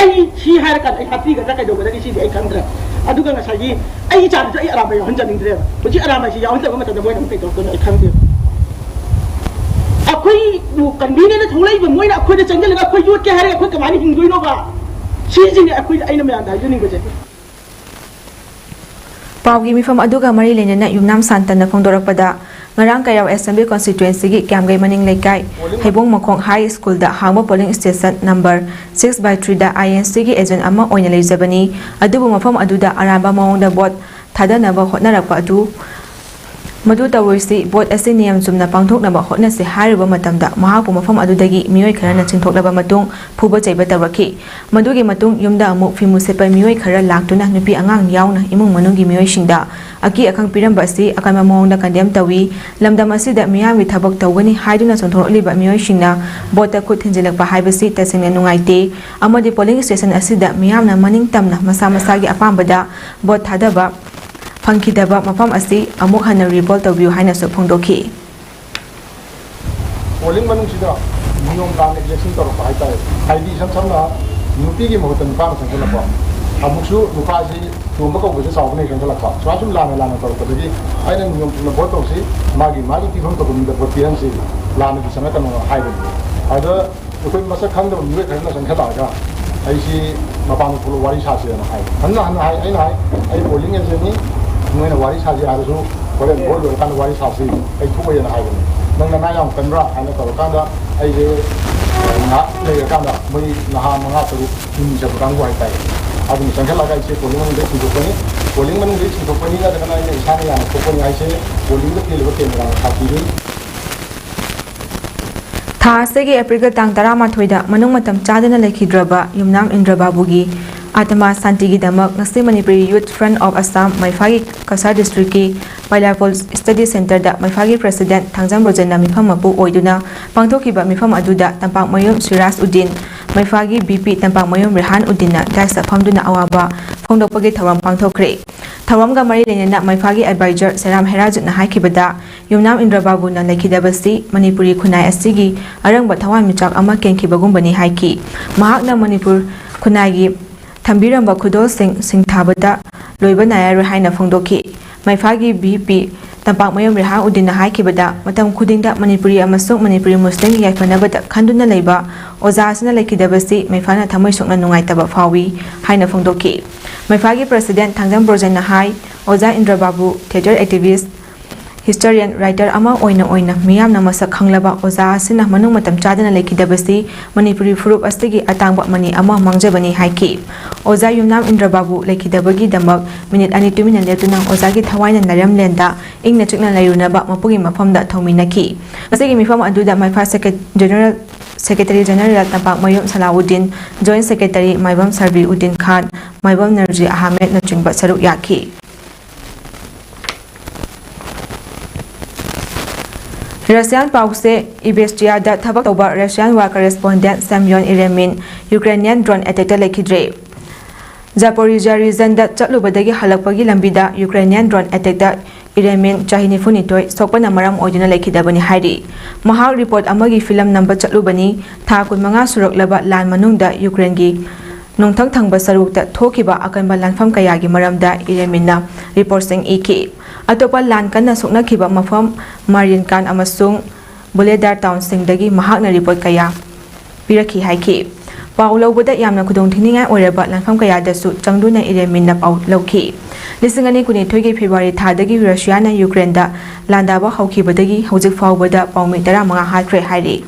ꯑꯩ ꯁꯤ ꯍꯥꯏꯔꯀꯥꯟꯗ ꯑꯩ ꯍꯥꯠꯄꯤꯒꯗ꯭ꯔꯥ ꯀꯩꯗꯧꯒꯗꯒꯦ ꯁꯤꯗꯤ ꯑꯩ ꯈꯪꯗ꯭ꯔꯦ꯫ ꯑꯗꯨꯒ ꯉꯁꯥꯏꯒꯤ ꯑꯩ ꯏꯆꯥꯗꯨꯁꯨ ꯑꯩ ꯑꯔꯥꯝꯕꯥꯏ ꯌꯥꯎꯍꯟꯖꯅꯤꯡꯗ꯭ꯔꯦꯕ꯫ ꯍꯧꯖꯤꯛ ꯑꯔꯥꯝꯕꯥꯏꯁꯤ ꯌꯥꯎꯍꯟꯗꯕ ꯃꯇꯝꯗ ꯃꯣꯏꯅ ꯑꯃꯨꯛ ꯀꯩꯗꯧꯔꯛꯇꯣꯏꯅꯣ ꯑꯩ ꯈꯪꯗꯦꯕ꯫ ꯑꯩꯈꯣꯏꯕꯨ ꯀꯟꯕꯤꯅꯦꯅ ꯊꯣꯛꯂꯛꯏꯕ ꯃꯣꯏꯅ ꯑꯩꯈꯣꯏꯗ ꯆꯪꯁꯤꯜꯂꯒ ꯑꯩꯈꯣꯏ ꯌꯣꯠꯀꯦ ꯍꯥꯏꯔꯒ ꯑꯩꯈꯣꯏ ꯀꯃꯥꯏꯅ ꯍꯤꯡꯗꯣꯏꯅꯣꯕ? ꯁꯤꯁꯤꯅꯦ ꯑꯩꯈꯣꯏ, ꯑꯩꯅ ꯃꯌꯥꯝꯗ ꯍꯥꯏꯖꯅꯤꯡꯕꯁꯦ꯫ ꯄꯥꯎꯒꯤ ꯃꯤꯐꯝ ꯑꯗꯨꯒ ꯃꯔꯤ ꯂꯩꯅꯅ ꯌꯨꯝꯅꯥꯝ ꯁꯥꯟꯇꯅ ꯐꯣꯡꯗꯣꯔꯛꯄꯗ, ꯉꯔꯥꯡ ꯀꯩꯔꯥꯎ ꯑꯦꯁꯦꯝꯕ꯭ꯂꯤ ꯀꯣꯟꯁꯇꯤꯇ꯭ꯋꯦꯟꯁꯤꯒꯤ ꯀ꯭ꯌꯥꯝꯒꯩ ꯃꯅꯤꯡ ꯂꯩꯀꯥꯏ ꯍꯩꯕꯣꯡ ꯃꯈꯣꯡ ꯍꯥꯏ ꯁ꯭ꯀꯨꯜꯗ ꯍꯥꯡꯕ polling station number six by ꯊ꯭ꯔꯤꯗ ꯑꯥꯏ ꯑꯦꯟ ꯁꯤꯒꯤ ꯑꯦꯖꯦꯟꯠ ꯑꯃ ꯑꯣꯏꯅ ꯂꯩꯖꯕꯅꯤ꯫ ꯑꯗꯨꯕꯨ ꯃꯐꯝ ꯑꯗꯨꯗ ꯑꯔꯥꯟꯕ ꯃꯑꯣꯡꯗ ꯚꯣꯠ ꯊꯥꯗꯅꯕ ꯍꯣꯠꯅꯔꯛꯄ ꯑꯗꯨ ꯃꯗꯨ ꯇꯧꯔꯣꯏꯁꯤ, ꯚꯣꯠ ꯑꯁꯤ ꯅꯤꯌꯝ ꯆꯨꯝꯅ ꯄꯥꯡꯊꯣꯛꯅꯕ ꯍꯣꯠꯅꯁꯤ ꯍꯥꯏꯔꯨꯕ ꯃꯇꯝꯗ, ꯃꯍꯥꯛꯄꯨ ꯃꯐꯝ ꯑꯗꯨꯗꯒꯤ ꯃꯤꯑꯣꯏ ꯈꯔꯅ ꯆꯤꯡꯊꯣꯛꯂꯕ ꯃꯇꯨꯡ ꯐꯨꯕ ꯆꯩꯕ ꯇꯧꯔꯛꯈꯤ꯫ ꯃꯗꯨꯒꯤ ꯃꯇꯨꯡ ꯌꯨꯝꯗ ꯑꯃꯨꯛ ꯐꯤꯃꯨ ꯁꯦꯠꯄ ꯃꯤꯑꯣꯏ ꯈꯔ ꯂꯥꯛꯇꯨꯅ ꯅꯨꯄꯤ ꯑꯉꯥꯡ ꯌꯥꯎꯅ ꯏꯃꯨꯡ ꯃꯅꯨꯡꯒꯤ ꯃꯤꯑꯣꯏꯁꯤꯡꯗ ꯑꯀꯤ ꯑꯈꯪ ꯄꯤꯔꯝꯕ ꯑꯁꯤ ꯑꯀꯟꯕ ꯃꯑꯣꯡꯗ ꯀꯟꯗꯦꯝ ꯇꯧꯏ꯫ ꯂꯝꯗꯝ ꯑꯁꯤꯗ ꯃꯤꯌꯥꯝꯒꯤ ꯊꯕꯛ ꯇꯧꯒꯅꯤ ꯍꯥꯏꯗꯨꯅ ꯆꯣꯡꯊꯣꯔꯛꯂꯤꯕ ꯃꯤꯑꯣꯏꯁꯤꯡꯅ ꯚꯣꯠꯇ ꯈꯨꯠ ꯊꯤꯟꯖꯤꯜꯂꯛꯄ ꯍꯥꯏꯕꯁꯤ ꯇꯁꯦꯡꯅ ꯅꯨꯡꯉꯥꯏꯇꯦ ꯑꯃꯗꯤ ꯄꯣꯂꯤꯡ ꯁ꯭ꯇꯦꯁꯟ ꯑꯁꯤꯗ ꯃꯤꯌꯥꯝꯅ ꯃꯅꯤꯡ ꯇꯝꯅ ꯃꯁꯥ ꯃꯁꯥꯒꯤ ꯑꯄꯥꯝꯕꯗ ꯚꯣꯠ ꯊꯥꯗꯕ ꯐꯪꯈꯤꯗꯕ ꯃꯐꯝ ꯑꯁꯤ ꯑꯃꯨꯛ ꯍꯟꯅ ꯔꯤꯄꯣꯜ ꯇꯧꯕꯤꯌꯨ ꯍꯥꯏꯅꯁꯨ ꯐꯣꯡꯗꯣꯛꯈꯤ꯫ ꯄꯣꯂꯤꯡ ꯃꯅꯨꯡꯁꯤꯗ ꯅꯤꯌꯣꯝ ꯇꯥꯅ ꯏꯂꯦꯛꯁꯟ ꯇꯧꯔꯛꯄ ꯍꯥꯏꯇꯥꯔꯦ꯫ ꯍꯥꯏꯗꯤ ꯏꯁꯝ ꯁꯝꯅ ꯅꯨꯄꯤꯒꯤ ꯃꯍꯨꯠꯇ ꯅꯨꯄꯥꯅ ꯆꯪꯁꯤꯜꯂꯛꯄ, ꯑꯃꯨꯛꯁꯨ ꯅꯨꯄꯥꯁꯤ ꯇꯣꯝꯕ ꯀꯧꯕꯁꯦ ꯆꯥꯎꯕꯅ ꯍꯦꯟꯒꯠꯂꯛꯄ, ꯁꯨꯃꯥꯏꯅ ꯁꯨꯝ ꯂꯥꯟꯅ ꯂꯥꯟꯅ ꯇꯧꯔꯛꯄꯗꯒꯤ ꯑꯩꯅ ꯅꯤꯌꯣꯝ ꯆꯨꯝꯅ ꯚꯣꯠ ꯇꯧꯁꯤ, ꯃꯥꯒꯤ ꯃꯥꯒꯤ ꯄꯤꯐꯝ ꯊꯣꯛꯄ ꯃꯤꯗ ꯚꯣꯠ ꯄꯤꯍꯟꯁꯤ, ꯂꯥꯟꯅꯗꯤ ꯆꯪꯉꯛꯀꯅꯣ ꯍꯥꯏꯕꯅꯤ꯫ ꯑꯗ ꯑꯩꯈꯣꯏ ꯃꯁꯛ ꯈꯪꯗꯕ ꯃꯤꯑꯣꯏ ꯈꯔꯅ ꯆꯪꯁꯤꯜꯂꯛꯑꯒ ꯑꯩꯁꯤ ꯃꯄꯥꯟꯗ ꯊꯣꯛꯂꯛꯑ ꯋꯥꯔꯤ ꯁꯥꯁꯦꯅ ꯍꯥꯏ꯫ ꯍꯟꯅ ꯍꯟꯅ ꯍꯥꯏ, ꯑꯩꯅ ꯍꯥꯏ, "ꯑꯩ ꯄꯣꯂꯤꯡ ꯑꯦꯖꯦꯟꯅꯤ, ꯅꯣꯏꯅ ꯋꯥꯔꯤ ꯁꯥꯁꯦ ꯍꯥꯏꯔꯁꯨ ꯍꯣꯔꯦꯟ ꯚꯣꯠ ꯂꯣꯏꯔꯀꯥꯟꯗ ꯋꯥꯔꯤ ꯁꯥꯁꯤ, ꯑꯩ ꯊꯣꯛꯑꯣꯏꯅ" ꯍꯥꯏꯕꯅꯤ꯫ "ꯅꯪ ꯅꯅꯥ ꯌꯥꯝ ꯀꯟꯕ꯭ꯔꯥ?" ꯍꯥꯏꯅ ꯇꯧꯔꯀꯥꯟꯗ ꯑꯩꯁꯦ ꯉꯥꯏꯍꯥꯛ ꯂꯩꯔꯀꯥꯟꯗ ꯃꯣꯏ ꯅꯍꯥ ꯃꯉꯥ ꯇꯔꯨꯛ ꯃꯤꯡ ꯆꯠꯄ ꯀꯥꯡꯕꯨ ꯍꯥꯏꯇꯥꯔꯦ, ꯑꯗꯨꯅ ꯆꯪꯁꯤꯜꯂꯒ ꯑꯩꯁꯦ ꯄꯣꯂꯤꯡ ꯃꯅꯨꯡꯗ ꯆꯤꯡꯊꯣꯛꯄꯅꯤ꯫ ꯄꯣꯂꯤꯡ ꯃꯅꯨꯡꯗ ꯆꯤꯡꯊꯣꯛꯄꯅꯤ ꯅꯠꯇ꯭ꯔꯒꯅ ꯑꯩꯅ ꯏꯁꯥꯅ ꯌꯥꯝꯅ ꯊꯣꯛꯄꯅꯤ ꯍꯥꯏꯁꯦ ꯄꯣꯂꯤꯡꯗ ꯊꯦꯜꯂꯤꯕ ꯀꯦꯃꯦꯔꯥꯅ ꯁꯥꯈꯤꯅꯤ꯫ ꯊꯥ ꯑꯁꯤꯒꯤ ꯑꯦꯄ꯭ꯔꯤꯜꯒꯤ ꯇꯥꯡ ꯇꯔꯥꯃꯥꯊꯣꯏꯗ ꯃꯅꯨꯡ ꯃꯇꯝ ꯆꯥꯗꯅ ꯂꯩꯈꯤꯗ꯭ꯔꯕ ꯌꯨꯝꯅꯥꯝ ꯏꯟꯗ꯭ꯔ ꯕꯥꯕꯨꯒꯤ ꯑꯥꯇꯃꯥ ꯁꯥꯟꯇꯤꯒꯤꯗꯃꯛ ꯉꯁꯤ ꯃꯅꯤꯄꯨꯔꯤ ꯌꯨꯠ ꯐ꯭ꯔꯟꯠ ꯑꯣꯐ ꯑꯁꯥꯝ ꯃꯩꯐꯥꯒꯤ ꯀꯁꯥꯔ ꯗꯤꯁꯇ꯭ꯔꯤꯛꯀꯤ ꯄꯥꯏꯂꯥꯄꯣꯜ ꯁ꯭ꯇꯗꯤ ꯁꯦꯟꯇꯔꯗ ꯃꯩꯐꯥꯒꯤ ꯄ꯭ꯔꯦꯁꯤꯗꯦꯟꯠ ꯊꯥꯡꯖꯝ ꯕ꯭ꯔꯣꯖꯦꯟꯅ ꯃꯤꯐꯝ ꯃꯄꯨ ꯑꯣꯏꯗꯨꯅ ꯄꯥꯡꯊꯣꯛꯈꯤꯕ ꯃꯤꯐꯝ ꯑꯗꯨꯗ ꯇꯝꯄꯥꯛꯃꯌꯨꯝ ꯁꯤꯔꯥꯖ ꯎꯗꯤꯟ, ꯃꯩꯐꯥꯒꯤ ꯕꯤ ꯄꯤ ꯇꯝꯄꯥꯛꯃꯌꯨꯝ ꯔꯦꯍꯥꯟ ꯎꯗꯤꯟꯅ ꯗꯥꯏꯁꯇ ꯐꯝꯗꯨꯅ ꯑꯋꯥꯕ ꯐꯣꯡꯗꯣꯛꯄꯒꯤ ꯊꯧꯔꯝ ꯄꯥꯡꯊꯣꯛꯈ꯭ꯔꯦ꯫ ꯊꯧꯔꯝꯒ ꯃꯔꯤ ꯂꯩꯅꯅ ꯃꯩꯐꯥꯒꯤ ꯑꯦꯗꯚꯥꯏꯖꯔ ꯁꯦꯔꯥꯝ ꯍꯦꯔꯥꯖꯨꯠꯅ ꯍꯥꯏꯈꯤꯕꯗ, ꯌꯨꯝꯅꯥꯝ ꯏꯟꯗ꯭ꯔ ꯕꯥꯕꯨꯅ ꯂꯩꯈꯤꯗꯕꯁꯤ ꯃꯅꯤꯄꯨꯔꯤ ꯈꯨꯟꯅꯥꯏ ꯑꯁꯤꯒꯤ ꯑꯔꯪꯕ ꯊꯋꯥꯟꯃꯤꯆꯥꯛ ꯑꯃ ꯀꯦꯟꯈꯤꯕꯒꯨꯝꯕꯅꯤ ꯍꯥꯏꯈꯤ꯫ ꯃꯍꯥꯛꯅ ꯃꯅꯤꯄꯨꯔ ꯈꯨꯟꯅꯥꯏꯒꯤ ꯊꯝꯕꯤꯔꯝꯕ ꯈꯨꯗꯣꯜꯁꯤꯡ ꯁꯤꯡꯊꯥꯕꯗ ꯂꯣꯏꯕ ꯅꯥꯏꯔꯔꯣꯏ ꯍꯥꯏꯅ ꯐꯣꯡꯗꯣꯛꯈꯤ꯫ ꯃꯩꯐꯥꯒꯤ ꯚꯤ ꯄꯤ ꯇꯝꯄꯥꯛꯃꯌꯨꯝ ꯔꯦꯍꯥꯟ ꯎꯗꯤꯟꯅ ꯍꯥꯏꯈꯤꯕꯗ, ꯃꯇꯝ ꯈꯨꯗꯤꯡꯗ ꯃꯅꯤꯄꯨꯔꯤ ꯑꯃꯁꯨꯡ ꯃꯅꯤꯄꯨꯔꯤ ꯃꯨꯁꯂꯤꯝꯒꯤ ꯌꯥꯏꯐꯅꯕꯗ ꯈꯟꯗꯨꯅ ꯂꯩꯕ ꯑꯣꯖꯥ ꯑꯁꯤꯅ ꯂꯩꯈꯤꯗꯕꯁꯤ ꯃꯩꯐꯥꯅ ꯊꯃꯣꯏ ꯁꯣꯛꯅ ꯅꯨꯡꯉꯥꯏꯇꯕ ꯐꯥꯎꯏ ꯍꯥꯏꯅ ꯐꯣꯡꯗꯣꯛꯈꯤ꯫ ꯃꯩꯐꯥꯒꯤ ꯄ꯭ꯔꯦꯁꯤꯗꯦꯟꯠ ꯊꯥꯡꯖꯝ ꯕ꯭ꯔꯣꯖꯦꯟꯅ ꯍꯥꯏ, ꯑꯣꯖꯥ ꯏꯟꯗ꯭ꯔ ꯕꯥꯕꯨ, ꯊꯤꯌꯦꯇꯔ ꯑꯦꯛꯇꯤꯚꯤꯁꯠ, ꯍꯤꯁꯇꯣꯔꯤꯌꯥꯟ, ꯔꯥꯏꯇꯔ ꯑꯃ ꯑꯣꯏꯅ ꯑꯣꯏꯅ ꯃꯤꯌꯥꯝꯅ ꯃꯁꯛ ꯈꯪꯂꯕ ꯑꯣꯖꯥ ꯑꯁꯤꯅ ꯃꯅꯨꯡ ꯃꯇꯝ ꯆꯥꯗꯅ ꯂꯩꯈꯤꯗꯕꯁꯤ ꯃꯅꯤꯄꯨꯔꯤ ꯐꯨꯔꯨꯞ ꯑꯁꯤꯒꯤ ꯑꯇꯥꯡꯕ ꯃꯅꯤ ꯑꯃ ꯃꯥꯡꯖꯕꯅꯤ ꯍꯥꯏꯈꯤ꯫ ꯑꯣꯖꯥ ꯌꯨꯝꯅꯥꯝ ꯏꯟꯗ꯭ꯔ ꯕꯥꯕꯨ ꯂꯩꯈꯤꯗꯕꯒꯤꯗꯃꯛ ꯃꯤꯅꯤꯠ ꯑꯅꯤ ꯇꯨꯃꯤꯟꯅ ꯂꯦꯞꯇꯨꯅ ꯑꯣꯖꯥꯒꯤ ꯊꯋꯥꯏꯅ ꯂꯥꯏꯔꯦꯝꯂꯦꯟꯗ ꯏꯪꯅ ꯆꯤꯛꯅ ꯂꯩꯔꯨꯅꯕ ꯃꯄꯨꯒꯤ ꯃꯐꯝꯗ ꯊꯧꯃꯤꯟꯅꯈꯤ꯫ ꯃꯁꯤꯒꯤ ꯃꯤꯐꯝ ꯑꯗꯨꯗ ꯃꯩꯐꯥ ꯁꯦꯀ꯭ꯔꯦ-, general, secretary general Tampakmayum Salauddin, joint secretary Maibam Sarbiuddin Khan, Maibam Narji ꯑꯍꯃꯦꯗꯅꯆꯤꯡꯕ ꯁꯔꯨꯛ ꯌꯥꯈꯤ꯫ ꯔꯁꯤꯌꯥꯟ ꯄꯥꯎꯆꯦ ꯏꯕꯦꯁꯇꯤꯌꯥꯗ ꯊꯕꯛ ꯇꯧꯕ Russian war correspondent Semyon Eremin Ukrainian drone attack ꯂꯩꯈꯤꯗ꯭ꯔꯦ꯫ ꯖꯥꯄꯣꯔꯤꯖꯤꯌꯥ ꯔꯤꯖꯟꯗ ꯆꯠꯂꯨꯕꯗꯒꯤ ꯍꯜꯂꯛꯄꯒꯤ ꯂꯝꯕꯤꯗ ꯌꯨꯀ꯭ꯔꯦꯅꯤꯌꯥꯟ ꯗ꯭ꯔꯣꯟ ꯑꯦꯇꯦꯛꯇ ꯏꯔꯦꯃꯤꯟ, ꯆꯍꯤ ꯅꯤꯐꯨꯅꯤꯊꯣꯏ, ꯁꯣꯛꯄꯅ ꯃꯔꯝ ꯑꯣꯏꯗꯨꯅ ꯂꯩꯈꯤꯗꯕꯅꯤ ꯍꯥꯏꯔꯤ꯫ ꯃꯍꯥꯛ ꯔꯤꯄꯣꯔꯠ ꯑꯃꯒꯤ ꯐꯤꯂꯝ ꯅꯝꯕ ꯆꯠꯂꯨꯕꯅꯤ꯫ ꯊꯥ ꯀꯨꯟꯃꯉꯥ ꯁꯨꯔꯛꯂꯕ ꯂꯥꯟ ꯃꯅꯨꯡꯗ ꯌꯨꯀ꯭ꯔꯦꯟꯒꯤ ꯅꯣꯡꯊꯛ ꯊꯪꯕ ꯁꯔꯨꯛꯇ ꯊꯣꯛꯈꯤꯕ ꯑꯀꯟꯕ ꯂꯥꯟꯐꯝ ꯀꯌꯥꯒꯤ ꯃꯔꯝꯗ ꯏꯔꯦꯃꯤꯟꯅ ꯔꯤꯄꯣꯔꯠꯁꯤꯡ ꯏꯈꯤ꯫ ꯑꯇꯣꯞꯄ ꯂꯥꯟ ꯀꯟꯅ ꯁꯣꯛꯅꯈꯤꯕ ꯃꯐꯝ ꯃꯥꯔꯤꯟꯀꯥꯟ ꯑꯃꯁꯨꯡ ꯕꯨꯂꯦꯗꯥꯔ ꯇꯥꯎꯟꯁꯤꯡꯗꯒꯤ ꯃꯍꯥꯛꯅ ꯔꯤꯄꯣꯔꯠ ꯀꯌꯥ ꯄꯤꯔꯛꯈꯤ ꯍꯥꯏꯈꯤ꯫ ꯄꯥꯎ ꯂꯧꯕꯗ ꯌꯥꯝꯅ ꯈꯨꯗꯣꯡꯊꯤꯅꯤꯡꯉꯥꯏ ꯑꯣꯏꯔꯕ ꯂꯥꯟꯐꯝ ꯀꯌꯥꯗꯁꯨ ꯆꯪꯗꯨꯅ ꯏꯔꯦꯃꯤꯟꯅ ꯄꯥꯎ ꯂꯧꯈꯤ꯫ ꯂꯤꯁꯤꯡ ꯑꯅꯤ ꯀꯨꯟꯅꯤꯊꯣꯏꯒꯤ ꯐꯦꯕ꯭ꯔꯨꯋꯥꯔꯤ ꯊꯥꯗꯒꯤ ꯔꯨꯁꯤꯌꯥꯅ ꯌꯨꯀ꯭ꯔꯦꯟꯗ ꯂꯥꯟꯗꯥꯕ ꯍꯧꯈꯤꯕꯗꯒꯤ ꯍꯧꯖꯤꯛ ꯐꯥꯎꯕꯗ ꯄꯥꯎꯃꯤ ꯇꯔꯥꯃꯉꯥ ꯍꯥꯠꯈ꯭ꯔꯦ ꯍꯥꯏꯔꯤ꯫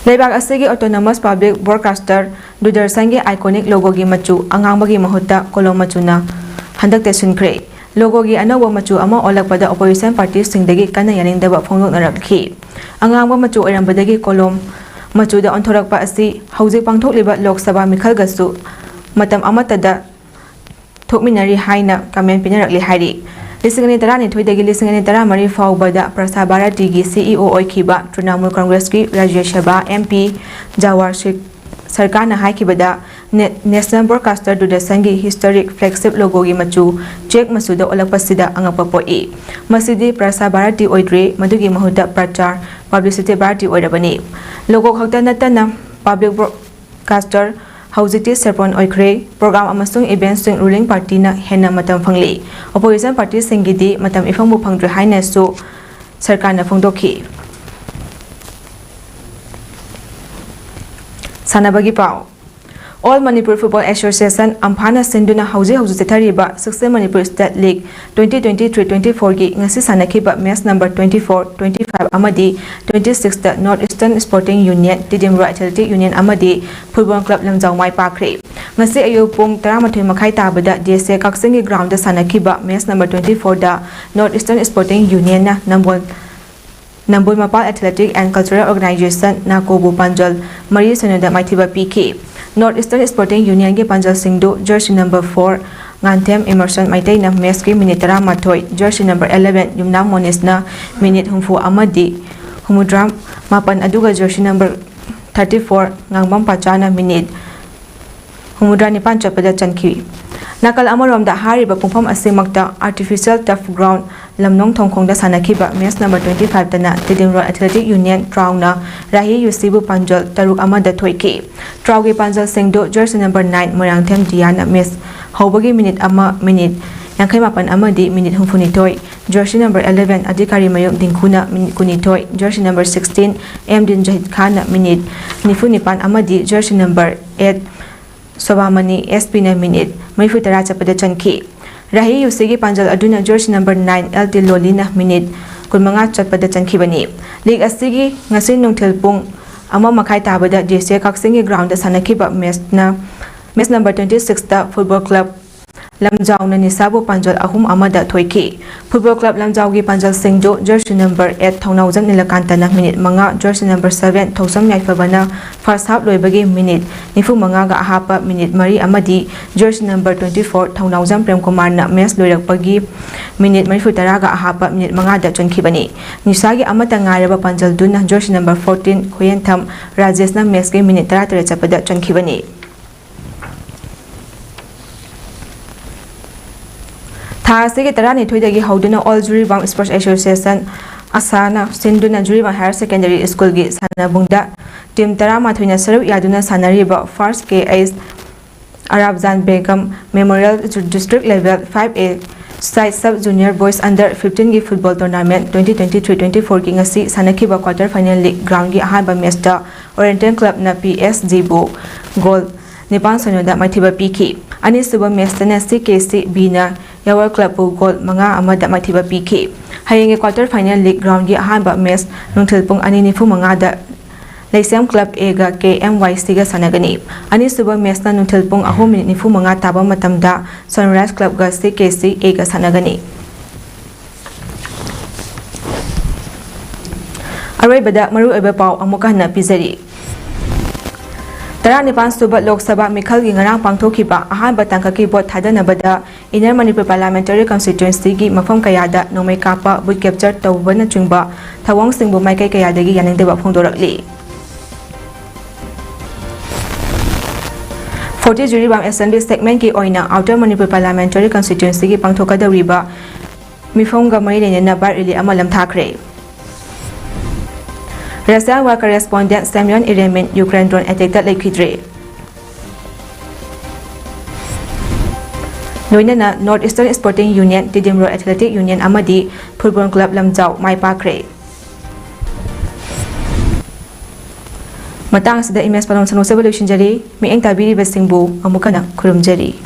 ꯂꯩꯕꯥꯛ ꯑꯁꯤꯒꯤ Autonomous Public Broadcaster ꯗꯨꯔꯗꯔꯁꯟꯒꯤ iconic logoꯒꯤ ꯃꯆꯨ ꯑꯉꯥꯡꯕꯒꯤ ꯃꯍꯨꯠꯇ ꯀꯣꯂꯣꯝ ꯃꯆꯨꯅ ꯍꯟꯗꯛꯇ ꯁꯤꯟꯈ꯭ꯔꯦ꯫ Logoꯒꯤ ꯑꯅꯧꯕ ꯃꯆꯨ ꯑꯃ ꯑꯣꯜꯂꯛꯄꯗ opposition partyꯁꯤꯡꯗꯒꯤ ꯀꯟꯅ ꯌꯥꯅꯤꯡꯗꯕ ꯐꯣꯡꯗꯣꯛꯅꯔꯛꯈꯤ꯫ ꯑꯉꯥꯡꯕ ꯃꯆꯨ ꯑꯣꯏꯔꯝꯕꯗꯒꯤ ꯀꯣꯂꯣꯝ ꯃꯆꯨꯗ ꯑꯣꯟꯊꯣꯔꯛꯄ ꯑꯁꯤ ꯍꯧꯖꯤꯛ ꯄꯥꯡꯊꯣꯛꯂꯤꯕ ꯂꯣꯛ ꯁꯚꯥ ꯃꯤꯈꯜꯒꯁꯨ ꯃꯇꯝ ꯑꯃꯠꯇꯗ ꯊꯣꯛꯃꯤꯟꯅꯔꯤ ꯍꯥꯏꯅ comment ꯄꯤꯅꯔꯛꯂꯤ ꯍꯥꯏꯔꯤ꯫ ꯂꯤꯁꯤꯡ ꯑꯅꯤ ꯇꯔꯥꯅꯤꯊꯣꯏꯗꯒꯤ ꯂꯤꯁꯤꯡ ꯑꯅꯤ ꯇꯔꯥꯃꯔꯤ ꯐꯥꯎꯕꯗ ꯄ꯭ꯔꯁꯥ ꯚꯥꯔꯇꯤꯒꯤ CEO ꯑꯣꯏꯈꯤꯕ ꯇ꯭ꯔꯤꯅꯥꯃꯨꯜ ꯀꯪꯒ꯭ꯔꯦꯁꯀꯤ ꯔꯥꯖ꯭ꯌ ꯁꯚꯥ MP ꯖꯋꯥꯔ ꯁꯤꯛ ꯁꯔꯀꯥꯔꯅ ꯍꯥꯏꯈꯤꯕꯗ ꯅꯦ-, National Broadcaster ꯗꯨꯔꯗꯔꯁꯟꯒꯤ historic flagship logoꯒꯤ ꯃꯆꯨ ꯆꯦꯛ ꯃꯆꯨꯗ ꯑꯣꯜꯂꯛꯄꯁꯤꯗ ꯑꯉꯛꯄ ꯄꯣꯛꯏ꯫ ꯃꯁꯤꯗꯤ ꯄ꯭ꯔꯁꯥ ꯚꯥꯔꯇꯤ ꯑꯣꯏꯗ꯭ꯔꯦ, ꯃꯗꯨꯒꯤ ꯃꯍꯨꯠꯇ ꯄ꯭ꯔꯆꯥꯔ, publicity ꯚꯥꯔꯇꯤ ꯑꯣꯏꯔꯕꯅꯤ꯫ Logo ꯈꯛꯇ ꯅꯠꯇꯅ public broadcaster ꯍꯧꯖꯤꯛꯇꯤ ꯁꯦꯄꯣꯟ ꯑꯣꯏꯈ꯭ꯔꯦ꯫ Program ꯑꯃꯁꯨꯡ eventꯁꯤꯡ ruling partyꯅ ꯍꯦꯟꯅ ꯃꯇꯝ ꯐꯪꯂꯤ꯫ Opposition partyꯁꯤꯡꯒꯤꯗꯤ ꯃꯇꯝ ꯏꯐꯪꯕꯨ ꯐꯪꯗ꯭ꯔꯦ ꯍꯥꯏꯅꯁꯨ ꯁꯔꯀꯥꯔꯅ ꯐꯣꯡꯗꯣꯛꯈꯤ꯫ ꯁꯥꯟꯅꯕꯒꯤ ꯄꯥꯎ꯫ All Manipur Football Association, ꯑꯝꯐꯥꯅ ꯁꯤꯟꯗꯨꯅ ꯍꯧꯖꯤꯛ ꯍꯧꯖꯤꯛ ꯆꯠꯊꯔꯤꯕ Sixth Manipur State League twenty twenty-three twenty-fourꯒꯤ ꯉꯁꯤ ꯁꯥꯟꯅꯈꯤꯕ match number twenty-four, twenty-five ꯑꯃꯗꯤ twenty-sixꯇ North Eastern Sporting Union, Tiddim ꯔꯣ Athletic Union ꯑꯃꯗꯤ Football Club ꯂꯝꯖꯥꯎ ꯃꯥꯏ ꯄꯥꯛꯈ꯭ꯔꯦ꯫ ꯉꯁꯤ ꯑꯌꯨꯛ ꯄꯨꯡ ꯇꯔꯥꯃꯥꯊꯣꯏ ꯃꯈꯥꯏ ꯇꯥꯕꯗ ꯗꯤ ꯑꯦꯁ ꯑꯦ ꯀꯛꯆꯤꯡꯒꯤ groundꯗ ꯁꯥꯟꯅꯈꯤꯕ match number twenty-fourꯗ North Eastern Sporting Unionꯅ ꯅꯝꯕꯣꯜ ꯅꯝꯕꯣꯜ ꯃꯄꯥꯜ Athletic and Cultural Organization, ꯅꯥꯀꯣꯕꯨ ꯄꯥꯟꯖꯜ ꯃꯔꯤ ꯁꯨꯟꯅꯗ ꯃꯥꯏꯊꯤꯕ ꯄꯤꯈꯤ꯫ North Eastern Sporting Unionꯒꯤ ꯄꯥꯟꯖꯜꯁꯤꯡꯗꯨ jersey number four ꯉꯥꯟꯊꯦꯝ ꯏꯃꯔꯁꯟ ꯃꯩꯇꯩꯅ matchꯀꯤ minute ꯇꯔꯥꯃꯥꯊꯣꯏ, jersey number eleven ꯌꯨꯝꯅꯥꯝ ꯃꯣꯅꯤꯁꯅ minute ꯍꯨꯝꯐꯨ ꯑꯃꯗꯤ ꯍꯨꯝꯐꯨꯇꯔꯥ ꯃꯥꯄꯟ, ꯑꯗꯨꯒ jersey number thirty-four ꯉꯥꯡꯕꯝ ꯄꯥꯆꯥꯅ minute ꯍꯨꯝꯐꯨꯇꯔꯥ ꯅꯤꯄꯥꯟ ꯆꯠꯄꯗ ꯆꯟꯈꯤ꯫ ꯅꯥꯀꯜ ꯑꯃꯔꯣꯝꯗ ꯍꯥꯏꯔꯤꯕ ꯄꯨꯡꯐꯝ ꯑꯁꯤꯃꯛꯇ artificial turf ground ꯂꯝꯂꯣꯡ ꯊꯣꯡꯈꯣꯡꯗ ꯁꯥꯟꯅꯈꯤꯕ match number twenty five ꯇꯅ Tiddim road Athletic Union ꯇ꯭ꯔꯥꯎꯅ Rahi ꯌꯨꯁꯤꯕꯨ ꯄꯥꯟꯖꯜ ꯇꯔꯨꯛ ꯑꯃꯗ ꯊꯣꯏꯈꯤ꯫ ꯇ꯭ꯔꯥꯎꯒꯤ ꯄꯥꯟꯖꯜꯁꯤꯡꯗꯨ jersey number nine Moirangthem ꯗꯤꯌꯥꯅ match ꯍꯧꯕꯒꯤ minute ꯑꯃ, minute ꯌꯥꯡꯈꯩ ꯃꯥꯄꯟ ꯑꯃꯗꯤ minute ꯍꯨꯝꯐꯨꯅꯤꯊꯣꯏ, jersey number eleven ꯑꯙꯤꯀꯥꯔꯤ ꯃꯌꯨꯝ ꯗꯤꯡꯈꯨꯅ minute ꯀꯨꯟꯅꯤꯊꯣꯏ, jersey number sixteen ꯑꯦꯝ ꯗꯤꯟ ꯖꯍꯤꯗ ꯈꯥꯟꯅ minute ꯅꯤꯐꯨ ꯅꯤꯄꯥꯟ ꯑꯃꯗꯤ jersey number eight ꯁꯣꯚꯥꯃꯅꯤ ꯑꯦꯁ ꯄꯤꯅ minute ꯃꯔꯤꯐꯨ ꯇꯔꯥ ꯆꯠꯄꯗ ꯆꯟꯈꯤ꯫ ꯔꯥꯍꯤ ꯌꯨꯁꯤꯒꯤ ꯄꯥꯟꯖꯜ ꯑꯗꯨꯅ jersey number nine L T ꯂꯣꯂꯤꯅ minute ꯀꯨꯟꯃꯉꯥ ꯆꯠꯄꯗ ꯆꯟꯈꯤꯕꯅꯤ꯫ League ꯑꯁꯤꯒꯤ ꯉꯁꯤ ꯅꯨꯡꯊꯤꯜ ꯄꯨꯡ ꯑꯃ ꯃꯈꯥꯏ ꯇꯥꯕꯗ ꯗꯤ ꯁꯤ ꯑꯦ ꯀꯛꯆꯤꯡꯒꯤ ground ꯁꯥꯟꯅꯈꯤꯕ match ꯅ, match number twenty six ꯇ Football Club ꯂꯝꯖꯥꯎꯅ ꯅꯤꯁꯥꯕꯨ ꯄꯥꯟꯖꯜ ꯑꯍꯨꯝ ꯑꯃꯗ ꯊꯣꯏꯈꯤ꯫ Football Club ꯂꯝꯖꯥꯎꯒꯤ ꯄꯥꯟꯖꯜꯁꯤꯡꯗꯨ jersey number eight ꯊꯧꯅꯥꯎꯖꯝ ꯅꯤꯂꯀꯥꯟꯇꯅ minute ꯃꯉꯥ, jersey number seven ꯊꯧꯖꯝ ꯌꯥꯏꯐꯕꯅ first half ꯂꯣꯏꯕꯒꯤ minute ꯅꯤꯐꯨ ꯃꯉꯥꯒ ꯑꯍꯥꯞꯄ minute ꯃꯔꯤ ꯑꯃꯗꯤ jersey number twenty four ꯊꯧꯅꯥꯎꯖꯝ ꯄ꯭ꯔꯦꯝꯀꯨꯃꯥꯔꯅ match ꯂꯣꯏꯔꯛꯄꯒꯤ minute ꯃꯔꯤꯐꯨ ꯇꯔꯥꯒ ꯑꯍꯥꯞꯄ minute ꯃꯉꯥꯗ ꯆꯟꯈꯤꯕꯅꯤ꯫ ꯅꯤꯁꯥꯒꯤ ꯑꯃꯠꯇ ꯉꯥꯏꯔꯕ ꯄꯥꯟꯖꯜꯗꯨꯅ jersey number fourteen ꯈꯨꯌꯦꯟꯊꯝ ꯔꯥꯖꯦꯁꯅ match ꯀꯤ minute ꯇꯔꯥꯇꯔꯦꯠ ꯆꯠꯄꯗ ꯆꯟꯈꯤꯕꯅꯤ꯫ ꯊꯥ ꯑꯁꯤꯒꯤ ꯇꯔꯥꯅꯤꯊꯣꯏꯗꯒꯤ ꯍꯧꯗꯨꯅ All Jiribam Sports Association, ꯑꯁꯥꯅ ꯁꯤꯟꯗꯨꯅ ꯖꯤꯔꯤꯕꯥꯝ Higher Secondary School ꯒꯤ ꯁꯥꯟꯅꯕꯨꯡꯗ team ꯇꯔꯥꯃꯥꯊꯣꯏꯅ ꯁꯔꯨꯛ ꯌꯥꯗꯨꯅ ꯁꯥꯟꯅꯔꯤꯕ First K H ꯑꯔꯥꯕꯖꯥꯟ Begum Memorial District Level five A Side Sub Junior Boys Under fifteen ꯒꯤ football tournament twenty twenty three twenty four ꯒꯤ ꯉꯁꯤ ꯁꯥꯟꯅꯈꯤꯕ quarter final league ground ꯒꯤ ꯑꯍꯥꯟꯕ match ꯇ Oriental Club ꯅ P S G ꯕꯨ goal ꯅꯤꯄꯥꯟ ꯁꯤꯅꯣꯗ ꯃꯥꯏꯊꯤꯕ ꯄꯤꯈꯤ꯫ ꯑꯅꯤꯁꯨꯕ match ꯇꯅ C K C B ꯅ ꯌꯥꯋꯜ Club ꯄꯨ goal ꯃꯉꯥ ꯑꯃꯗ ꯃꯥꯏꯊꯤꯕ ꯄꯤꯈꯤ꯫ ꯍꯌꯦꯡꯒꯤ quarter final league ground ꯒꯤ ꯑꯍꯥꯟꯕ match ꯅꯨꯡꯊꯤꯜ ꯄꯨꯡ ꯑꯅꯤ ꯅꯤꯐꯨ ꯃꯉꯥꯗ ꯂꯩꯁꯦꯝ Club A ꯒ K M Y C ꯒ ꯁꯥꯟꯅꯒꯅꯤ꯫ ꯑꯅꯤꯁꯨꯕ match ꯅ ꯅꯨꯡꯊꯤꯜ ꯄꯨꯡ ꯑꯍꯨꯝ minute ꯅꯤꯐꯨ ꯃꯉꯥ ꯇꯥꯕ ꯃꯇꯝꯗ Sunrise Club ꯒ C K C A ꯒ ꯁꯥꯟꯅꯒꯅꯤ꯫ ꯑꯔꯣꯏꯕꯗ ꯃꯔꯨꯑꯣꯏꯕ ꯄꯥꯎ ꯑꯃꯨꯛꯀ ꯍꯟꯅ ꯄꯤꯖꯔꯤ꯫ ꯇꯔꯥꯅꯤꯄꯥꯟ ꯁꯨꯕ ꯂꯣꯛ ꯁꯚꯥ ꯃꯤꯈꯜꯒꯤ ꯉꯔꯥꯡ ꯄꯥꯡꯊꯣꯛꯈꯤꯕ ꯑꯍꯥꯟꯕ ꯇꯥꯡꯀꯛꯀꯤ vote ꯊꯥꯗꯅꯕꯗ Inner Manipur Parliamentary Constituency ꯒꯤ ꯃꯐꯝ ꯀꯌꯥꯗ ꯅꯣꯡꯃꯩ ꯀꯥꯞꯄ, booth capture ꯇꯧꯕꯅꯆꯤꯡꯕ ꯊꯧꯑꯣꯡꯁꯤꯡꯕꯨ ꯃꯥꯏꯀꯩ ꯀꯌꯥꯗꯒꯤ ꯌꯥꯅꯤꯡꯗꯕ ꯐꯣꯡꯗꯣꯔꯛꯂꯤ꯫ ꯐꯣꯔꯇꯤ ꯖꯤꯔꯤꯕꯥꯝ ꯑꯦꯁꯦꯝꯕ꯭ꯂꯤ ꯁꯦꯒꯃꯦꯟꯠꯀꯤ ꯑꯣꯏꯅ ꯑꯥꯎꯇꯔ ꯃꯅꯤꯄꯨꯔ ꯄꯥꯔꯂꯤꯌꯥꯃꯦꯟꯇꯔꯤ ꯀꯟꯁꯇꯤꯇ꯭ꯌꯨꯟꯁꯤꯒꯤ ꯄꯥꯡꯊꯣꯛꯀꯗꯧꯔꯤꯕ ꯃꯤꯐꯝꯒ ꯃꯔꯤ ꯂꯩꯅꯅ ꯕꯥꯏꯠ ꯔꯦꯂꯤ ꯑꯃ ꯂꯝꯊꯥꯈ꯭ꯔꯦ꯫ Russia war correspondent Semyon Eremin Ukraine drone attack ꯂꯩꯈꯤꯗ꯭ꯔꯦ꯫ ꯂꯣꯏꯅꯅ north eastern sporting union Tiddim road athletic union ꯑꯃꯗꯤ ꯐꯨꯠꯕꯣꯜ ꯀ꯭ꯂꯕ ꯂꯝꯖꯥꯎ ꯃꯥꯏ ꯄꯥꯛꯈ꯭ꯔꯦ꯫ ꯃꯇꯥꯡ ꯑꯁꯤꯗ ꯏꯃꯦꯖ ꯄꯥꯂꯣꯟ ꯁꯟꯗꯣꯛꯆꯕ ꯂꯣꯏꯁꯤꯟꯖꯔꯤ꯫ ꯃꯤꯠꯌꯦꯡ ꯇꯥꯕꯤꯔꯤꯕꯁꯤꯡꯕꯨ ꯑꯃꯨꯛ ꯍꯟꯅ ꯈꯨꯔꯨꯝꯖꯔꯤ꯫